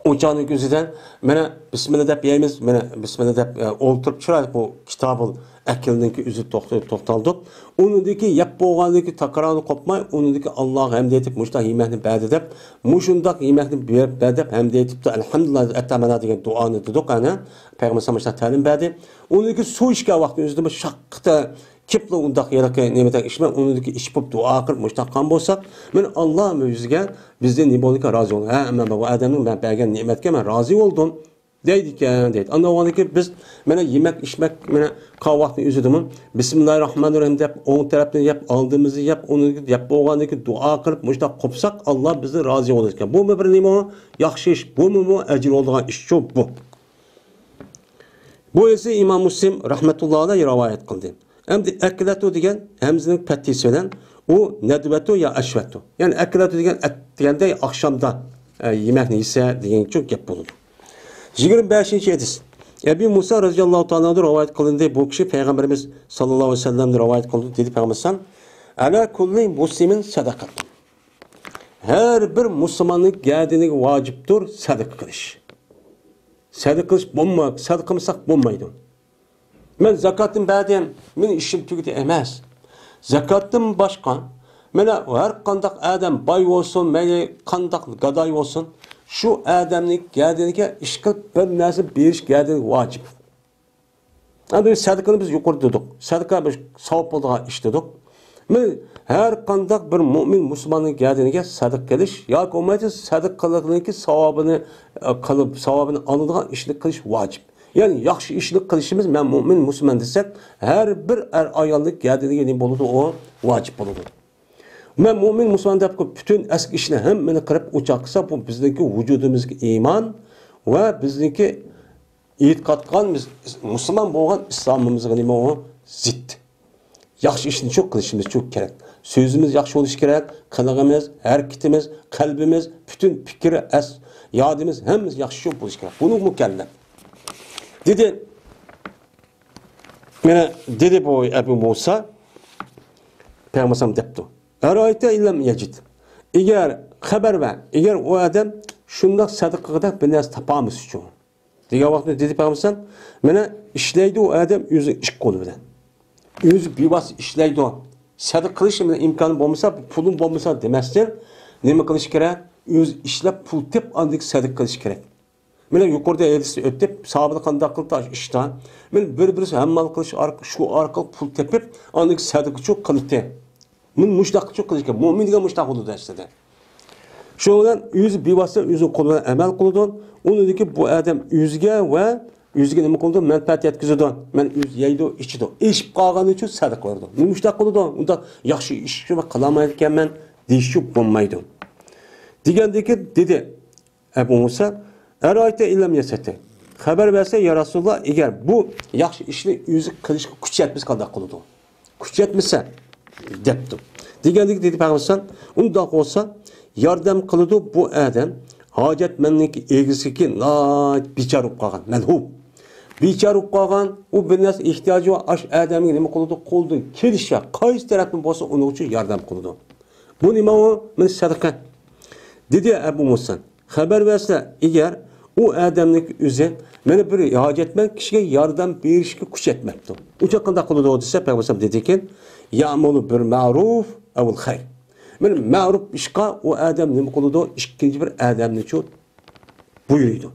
ئۇ چاغنىڭ ئۆزىدە مانا بىسمىللا دەپ يەيمىز، مانا بىسمىللا دەپ، ئە، ئولتۇرۇپ چىرايلىق بۇ كىتابۇل ئەكىلنىڭكى ئۆزى توختىلىپ توختالدۇق. ئۇنىڭدىكى يەپ بولغاندىكى تاكرارنى قوپماي، ئۇنىڭدىكى ئاللاغا ھەمدە ئېيتىپ، مۇشۇنداق يېمەكنى بەردى دەپ، مۇشۇنداق يېمەكنى بەر دەپ ھەمدە ئېيتىپتۇ، ئەلھەمدۇلىللا ئەتەمەنا دېگەن دۇئانى دېدۇق، ئەنە پەيغەمبەر مۇشۇنداق تەلىم بەردى. ئۇنىڭدىكى سۇ ئىچكەن ۋاقتى ئۆزىدىمۇ شاققىتە كېپلا ئۇنداق ھېلىقى نېمىدەك ئىچمەي، ئۇنىڭدىكى ئىچىپ بولۇپ دۇئا قىلىپ مۇشۇنداق قىلغان بولساق، مانا ئاللا بىزگە، بىزدىن نېمە بولىدىكەن؟ رازى بولىدۇ. ھە، مەن بۇ ئادەمنىڭ مەن بەرگەن نېمەتكە مەن رازى بولدۇم، دەيدىكەن، دەيدۇ. ئاندىن بولغاندىن كېيىن بىز مانا يېمەك ئىچمەك، مانا قىلغان ۋاقتىنىڭ ئۆزىدىمۇ بىسمىللاھىررەھمانىررەھىم دەپ، ئوڭ تەرەپتىن يەپ، ئالدىمىزدا يەپ، ئۇنى يەپ بولغاندىن كېيىن دۇئا قىلىپ مۇشۇنداق قوپساق، ئاللا بىزدىن رازى بولىدىكەن. بۇمۇ بىر نېمە؟ ياخشى ئىش. بۇمۇ ئەجىر بولىدىغان ئىشچۇ بۇ. بۇ ئەسلى ئىمام مۇسلىم رەھمەتۇللاھى ئەلەيھى رىۋايەت قىلدى. ئەمدى ئەكلەتۇ دېگەن ھەمزىنىڭ پەتھىسى بىلەن ئۇ نەدۋەتۇ يا ئەشۋەتۇ. يەنى ئەكلەتۇ دېگەن ئەت دېگەندەك ئاخشامدا، ئە، يېمەكنى يېسە دېگەنچۇ گەپ بولىدۇ. يىگىرمە بەشىنچى ھەدىس. ئەبى مۇسا رەزىياللاھۇ تائالا ئەنھۇدىن رىۋايەت قىلىندى. بۇ كىشى پەيغەمبىرىمىز ساللاللاھۇ ئەلەيھى ۋەسەللەمدىن رىۋايەت قىلىندى. دېدى پەيغەمبەر سەن، ئەلا كۇللى مۇسلىمىن سەدەقەتۇن. ھەر بىر مۇسۇلماننىڭ گەدىنىگە ۋاجىپتۇر سەدىقە قىلىش. سەدىقە قىلىش بولما-، سەدىقە قىلمىساق بولمايدۇ. مەن زاكاتنى بەردىم، مېنىڭ ئىشىم تۈگىدى ئەمەس. زاكاتتىن باشقا، مانا ھەر قانداق ئادەم باي بولسۇن، مەيلى قانداق گاداي بولسۇن، شۇ ئادەمنىڭ گەدىنىگە ئىش قىلىپ بىر نەرسە بېرىش گەدىنىگە ۋاجىپ. ئەمدى سەدىقىنى بىز يۇقىرىدا دېدۇق. سەدىقە بىر ساۋاب بولىدىغان ئىش دېدۇق. مانا ھەر قانداق بىر مۇئمىن مۇسۇلماننىڭ گەدىنىگە سەدىقە قىلىش ياكى بولمىسا سەدىقە قىلغىنىڭكى ساۋابىنى، ئە، قىلىپ، ساۋابىنى ئالىدىغان ئىشنى قىلىش ۋاجىپ. يەنى ياخشى ئىشنى قىلىشىمىز، مەن مۇئمىن مۇسۇلمان دېسەك، ھەر بىر ئەر ئايالنىڭ گەدىنىگە نېمە بولىدۇ؟ ئۇ ۋاجىپ بولىدۇ. مەن مۇئمىن مۇسۇلمان دەپ قىلىپ، پۈتۈن ئەسكى ئىشنى ھەممىنى قىلىپ، ئۇ چاغ قىلسا، بۇ بىزنىڭكى ۋۇجۇدىمىزغا ئىمان ۋە بىزنىڭكى ئېتىقاد قىلغان بىز مۇسۇلمان بولغان ئىسلامىمىزغا نېمە ئۇ؟ زىت. ياخشى ئىشنى شۇ قىلىشىمىز شۇ كېرەك. سۆزىمىز ياخشى بولۇشى كېرەك، قىلىقىمىز، ھەرىكىتىمىز، قەلبىمىز، پۈتۈن پىكرى، ئەس-، يادىمىز، ھەممىمىز ياخشى شۇ بولۇشى كېرەك. بۇنىڭ مۇكەللەپ. دېدى، مانا دېدى بۇ ئەبۇ مۇسا، پەيغەمبەر دەپتۇ. ئەرەيتە ئىللەم يەجىد. ئەگەر خەۋەر بەر، ئەگەر ئۇ ئادەم شۇنداق سەدىقە قىلغۇدەك بىر نەرسە تاپالمىسىچۇ؟ دېگەن ۋاقىتتا دېدى پەيغەمبەر، مانا ئىشلەيدۇ ئۇ ئادەم ئۆزى ئىش قولى بىلەن. ئۆزى بىۋاسىتە ئىشلەيدۇ. سەدىقە قىلىش بىلەن ئىمكانى بولمىسا، پۇلۇم بولمىسا دېمەستىن، نېمە قىلىش كېرەك؟ ئۆزى ئىشلەپ پۇل تېپىپ، ئاندىن كېيىن سەدىقە قىلىش كېرەك. مانا يۇقىرىدا ھەدىستە ئۆتۈپ، ساھابىلەر قانداق قىلدى ئىشتا؟ مانا بىر-بىرسى ھەممال قىلىش ئارقىلىق، شۇ ئارقىلىق پۇل تېپىپ، ئاندىن كېيىن سەدىقىچۇ قىلدى. مانا مۇشۇنداقچۇ قىلىش كېرەك. مۆمىن دېگەن مۇشۇنداق بولىدۇ ئەسلىدە. شۇنىڭ بىلەن ئۆزى بىۋاسىتە ئۆزىنىڭ قولى بىلەن ئەمەل قىلىدۇ. ئۇنىڭدىن كېيىن بۇ ئادەم ئۆزىگە ۋە ئۆزىگە نېمە قىلىدۇ؟ مەنپەئەت يەتكۈزىدۇ. مانا ئۆزى يەيدۇ، ئىچىدۇ. ئېشىپ قالغان ئۈچۈن سەدىقە بېرىدۇ. نېمە مۇشۇنداق قىلىدۇ؟ ئۇنداق ياخشى ئىش قىلمايدىكەنمەن. دېيىشچۇ بولمايدۇ. دېگەندىكىن دېدى ئەبۇ مۇسا، ئەرئەيتە ئىن لەم يەستەتىئ. خەۋەر بەرسە، يا رەسۇلاللا، ئەگەر بۇ ياخشى ئىشنى ئۆزى قىلىشقا كۈچ يەتمىسە قانداق قىلىدۇ؟ كۈچ يەتمىسە، دەپتۇ. دېگەندىكىن دېدى پەيغەمبەر ئەلەيھىسسالام، ئۇنداق بولسا ياردەم قىلىدۇ بۇ ئادەم ھاجەتمەننىڭكى ئېگىزىدىكى ناھايىتى بىچارە بولۇپ قالغان، مەلھۇپ. بىچارە بولۇپ قالغان، ئۇ بىر نەرسە ئېھتىياجى بار، ئاشۇ ئادەمگە نېمە قىلىدۇ؟ قولىدىن كېلىشىچە، قايسى تەرەپتىن بولسا ئۇنىڭ ئۈچۈن ياردەم قىلىدۇ. بۇ نېمە ئۇ؟ مانا سەدىقە. دېدى ئەبۇ مۇسا، خەۋەر بەرسە، ئەگەر ئۇ ئادەمنىڭ ئۆزى مانا بىر ھاجەتمەن كىشىگە ياردەم بېرىشكە كۈچ يەتمەپتۇ. ئۇ چاغ قانداق قىلىدۇ دېسە، پەيغەمبەر ئەلەيھىسسالام دېدىكەن، يەئمۇرۇ بىل مەرۇف ئەۋ خەير. مانا مەرۇپ ئىشقا ئۇ ئادەم نېمە قىلىدۇ؟ ئىككىنچى بىر ئادەمنىچۇ بۇيرۇيدۇ.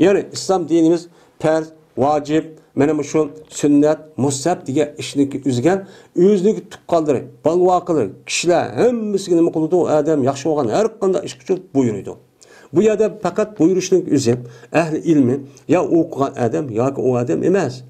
يەنى ئىسلام دىنىمىز پەرز، ۋاجىپ، مانا مۇشۇ سۈننەت، مۇستەھەب دېگەن ئىشنىڭكى ئۆزىگە ئۆزىنىڭكى تۇغقانلىرى، بالىۋاقىلىرى، كىشىلەر ھەممىسىگە نېمە قىلىدۇ؟ ئۇ ئادەم ياخشى بولغان ھەر قانداق ئىش ئۈچۈن بۇيرۇيدۇ. بۇ يەردە پەقەت بۇيرۇشنىڭ ئۆزى ئەھلى ئىلمى يا ئوقۇغان ئادەم ياكى ئۇ ئادەم ئەمەس.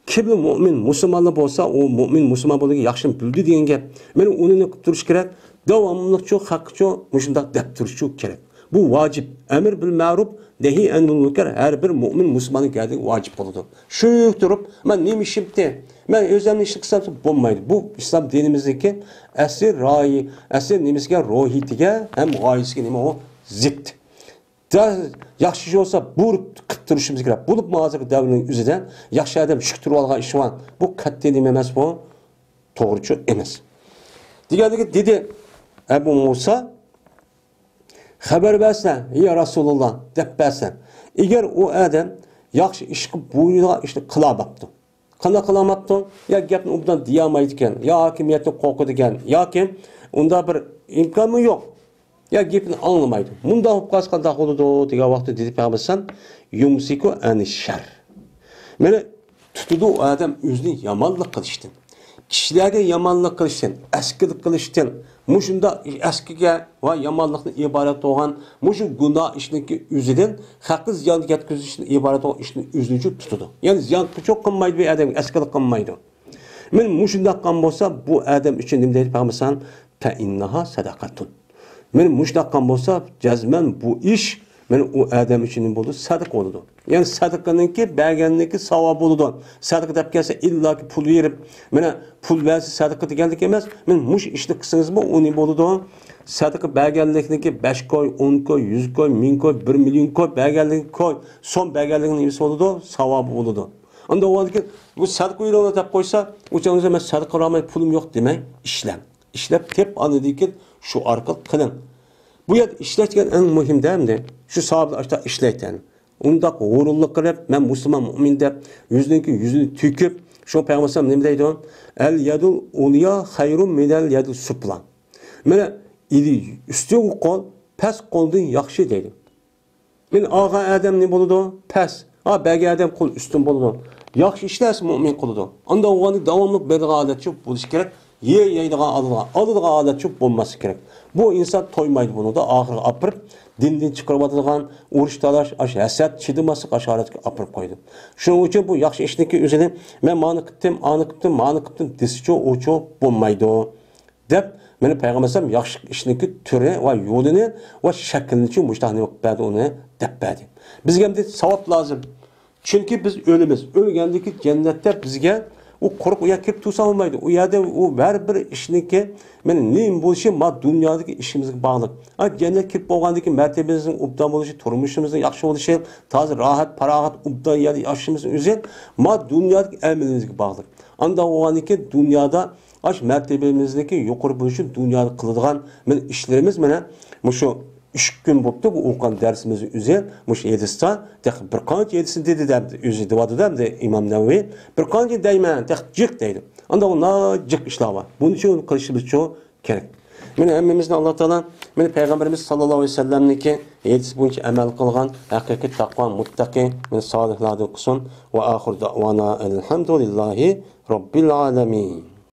كىملا مۆمىن مۇسۇلمانلا بولسا، ئۇ مۆمىن مۇسۇلمان بولغىنى ياخشى بىلدى دېگەن گەپ. مانا ئۇنى نېمە قىلىپ تۇرۇش كېرەك؟ داۋاملىقچۇ، ھەققىچۇ مۇشۇنداق دەپ تۇرۇشچۇ كېرەك. بۇ ۋاجىپ. ئەمر بىل مەرۇپ، نەھى ئەنىل مۇنكەر ھەر بىر مۆمىن مۇسۇلماننىڭ كەلدىگە ۋاجىپ بولىدۇ. شۇ تۇرۇپ، مەن نېمە ئىشىمتى؟ مەن ئۆزۈمنىڭ ئىشىنى قىلسام بولمايدۇ. بۇ ئىسلام دىنىمىزدىكى ئەسلى رايى، ئەسلى نېمىسىگە، روھىيىتىگە ھەم غايىسىگە نېمە ئۇ؟ زىت. ياخشى ئىش بولسا بۇيرۇپ قىلىپ تۇرۇشىمىز كېرەك. بولۇپمۇ ھازىرقى دەۋرنىڭ ئۆزىدە ياخشى ئادەم شۈك تۇرۇۋالغان ئىشى بار. بۇ قەتئىي نېمە ئەمەس بۇ؟ توغرىچۇ ئەمەس. دېگەندىكى دېدى ئەبۇ مۇسا، خەۋەر بەرسە، يا رەسۇلاللا، دەپ بەرسە، ئەگەر ئۇ ئادەم ياخشى ئىشقا بۇيرۇيدىغان ئىشنى قىلالماپتۇ. قانداق قىلالماپتۇ؟ يا گەپنى ئوبدان دېيەلمەيدىكەن، يا ھاكىمىيەتتىن قورقىدىكەن، ياكى ئۇنداق بىر ئىمكانمۇ يوق. يا گېپىنى ئاڭلىمايدۇ. مۇنداق بولۇپ قالسا قانداق بولىدۇ دېگەن ۋاقىتتا دېدى پەيغەمبەر ئەلەيھىسسالام، يۇمسىكۇ ئەنى شەر. مانا تۇتىدۇ ئۇ ئادەم ئۆزىنى يامانلىق قىلىشتىن، كىشىلەرگە يامانلىق قىلىشتىن، ئەسكىلىك قىلىشتىن، مۇشۇنداق ئەسكىگە ۋە يامانلىقتىن ئىبارەت بولغان مۇشۇ گۇناھ ئىشنىڭكى ئۆزىدىن، خەققە زىيان يەتكۈزۈشتىن ئىبارەت بولغان ئىشنى ئۆزىنىچۇ تۇتىدۇ. يەنى زىيان قىلچۇق قىلمايدۇ بۇ ئادەمگە، ئەسكىلىك قىلمايدۇ. مانا مۇشۇنداق قىلغان بولسا، بۇ ئادەم ئۈچۈن نېمە دەيدۇ پەيغەمبەر ئەلەيھىسسالام؟ فەئىننەھا سەدەقەتۇن. مانا مۇشۇنداق قىلغان بولسا، جەزمەن بۇ ئىش مانا ئۇ ئادەم ئۈچۈن نېمە بولىدۇ؟ سەدىقە بولىدۇ. يەنى سەدىقىنىڭكى، بەرگەننىڭكى ساۋابى بولىدۇ. سەدىقە دەپ كەلسە، ئىللاكى پۇل بېرىپ، مانا پۇل بەرسە سەدىقە دېگەنلىك ئەمەس. مانا مۇشۇ ئىشنى قىلسىڭىزمۇ، ئۇ نېمە بولىدۇ؟ سەدىقە بەرگەنلىكنىڭكى بەش كوي، ئون كوي، يۈز كوي، مىڭ كوي، بىر مىليون كوي، بەرگەنلىكى كوي، سوم بەرگەنلىكنىڭ نېمىسى بولىدۇ؟ ساۋابى بولىدۇ. ئاندىن ئۇ كېيىن، بۇ سەدىقە ئۆيلەرگە دەپ قويسا، ئۇ چاغدا مەن سەدىقە بېرەلمەي، پۇلۇم يوق دېمەي، ئىشلەڭ. ئىشلەپ تېپ، ئاندىن كېيىن شۇ ئارقىلىق قىلىڭ. بۇ يەردە ئىشلەش دېگەن ئەڭ مۇھىم-دە ئەمدى. شۇ ساھەدە ئاشۇنداق ئىشلەيتەن. ئۇنداق غۇرۇرلۇق قىلىپ، مەن مۇسۇلمان مۆمىن دەپ، يۈزىنىڭكى يۈزىنى تۆكۈپ، شۇ پەيغەمبەر ئەلەيھىسسالام نېمە دەيدۇ؟ ئەل يەدۇل ئۇليا خەيرۇن مىنەل يەدۇل سۇپلا. مانا، ئېلى ئۈستۈنكى قول پەس قولدىن ياخشى دەيدۇ. مانا ئالغان ئادەم نېمە بولىدۇ؟ پەس. ھا، بەرگەن ئادەم قول ئۈستۈن بولىدۇ. ياخشى ئىشلەرسە مۆمىن قىلىدۇ. ئانداق بولغاندا داۋاملىق بېرىدىغان ھالەتچۇ بولۇشى كېرەك. يەيدىغان، ئالىدىغان، ئالىدىغان ھالەتچۇ بولماسلىقى كېرەك. بۇ ئىنسان تويمايدۇ بۇنىڭدا. ئاخىرىغا ئاپىرىپ، دىندىن چىقىرىۋاتىدىغان، ئۇرۇش تالاش، ئاشۇ ھەسەت، چىدىماسلىق ئاشۇ ھالەتكە ئاپىرىپ قويىدۇ. شۇنىڭ ئۈچۈن بۇ ياخشى ئىشنىڭكى ئۆزىنى، مەن مانى قىپتىم، ئانى قىپتىم، مانى قىپتىم دېسىچۇ، ئۇچۇ بولمايدۇ. دەپ، مانا پەيغەمبەر ئەلەيھىسسالام ياخشى ئىشنىڭكى تۈرى ۋە يولىنى ۋە شەكلىنىچۇ مۇشۇنداق نېمە قىلىپ بەردى، ئۇنى دەپ بەردى. بىزگە ئەمدى ساۋاب لازىم. چۈنكى بىز ئۆلىمىز. ئۆلگەندىن كېيىن جەننەتتە بىزگە ئۇ قۇرۇق ئۇ يەرگە كىرىپ تۇرسا بولمايدۇ. ئۇ يەردە ئۇ ھەر بىر ئىشنىڭكى، مانا نېمە بولۇشى، ما دۇنيادىكى ئىشىمىزغا باغلىق. ھا، جەننەتكە كىرىپ بولغاندىن كېيىن مەرتىبىمىزنىڭ ئوبدان بولۇشى، تۇرمۇشىمىزنىڭ ياخشى بولۇشى، تازا راھەت، پاراغەت، ئوبدان يەردە ياشىشىمىزنىڭ ئۆزى ما دۇنيادىكى ئەمىلىمىزگە باغلىق. ئانداق بولغاندىن كېيىن دۇنيادا ئاش مەرتىبىمىزنىڭكى يۇقىرى بولۇشى دۇنيادا قىلىدىغان مانا ئىشلىرىمىز مانا مۇشۇ ئۈچ كۈن بوپتۇ، بۇ ئوقۇغان دەرسىمىزنىڭ ئۆزى مۇشۇ ھەدىستە، تېخى بىر قانچە ھەدىسنى دېدى دە، ئۆزى دەۋاتىدۇ ئەمدى ئىمام نەۋەۋى، بىر قانچە دەيمەن، تېخى جىق دەيدۇ. ئانداق ناجىق ئىشلار بار. بۇنى شۇ قىلىشىمىزچۇ كېرەك. مانا ھەممىمىزنى ئاللا تائالا مانا پەيغەمبىرىمىز ساللاللاھۇ ئەلەيھى ۋەسەللەمنىڭكى ھەدىسى بويىچە ئەمەل قىلغان ھەقىقىي تەقۋا مۇتتەقى، مانا سالىھلاردىن قىلسۇن. ۋە ئاخىر دەۋانا ئەلھەمدۇلىللاھى رەببىل ئالەمىن.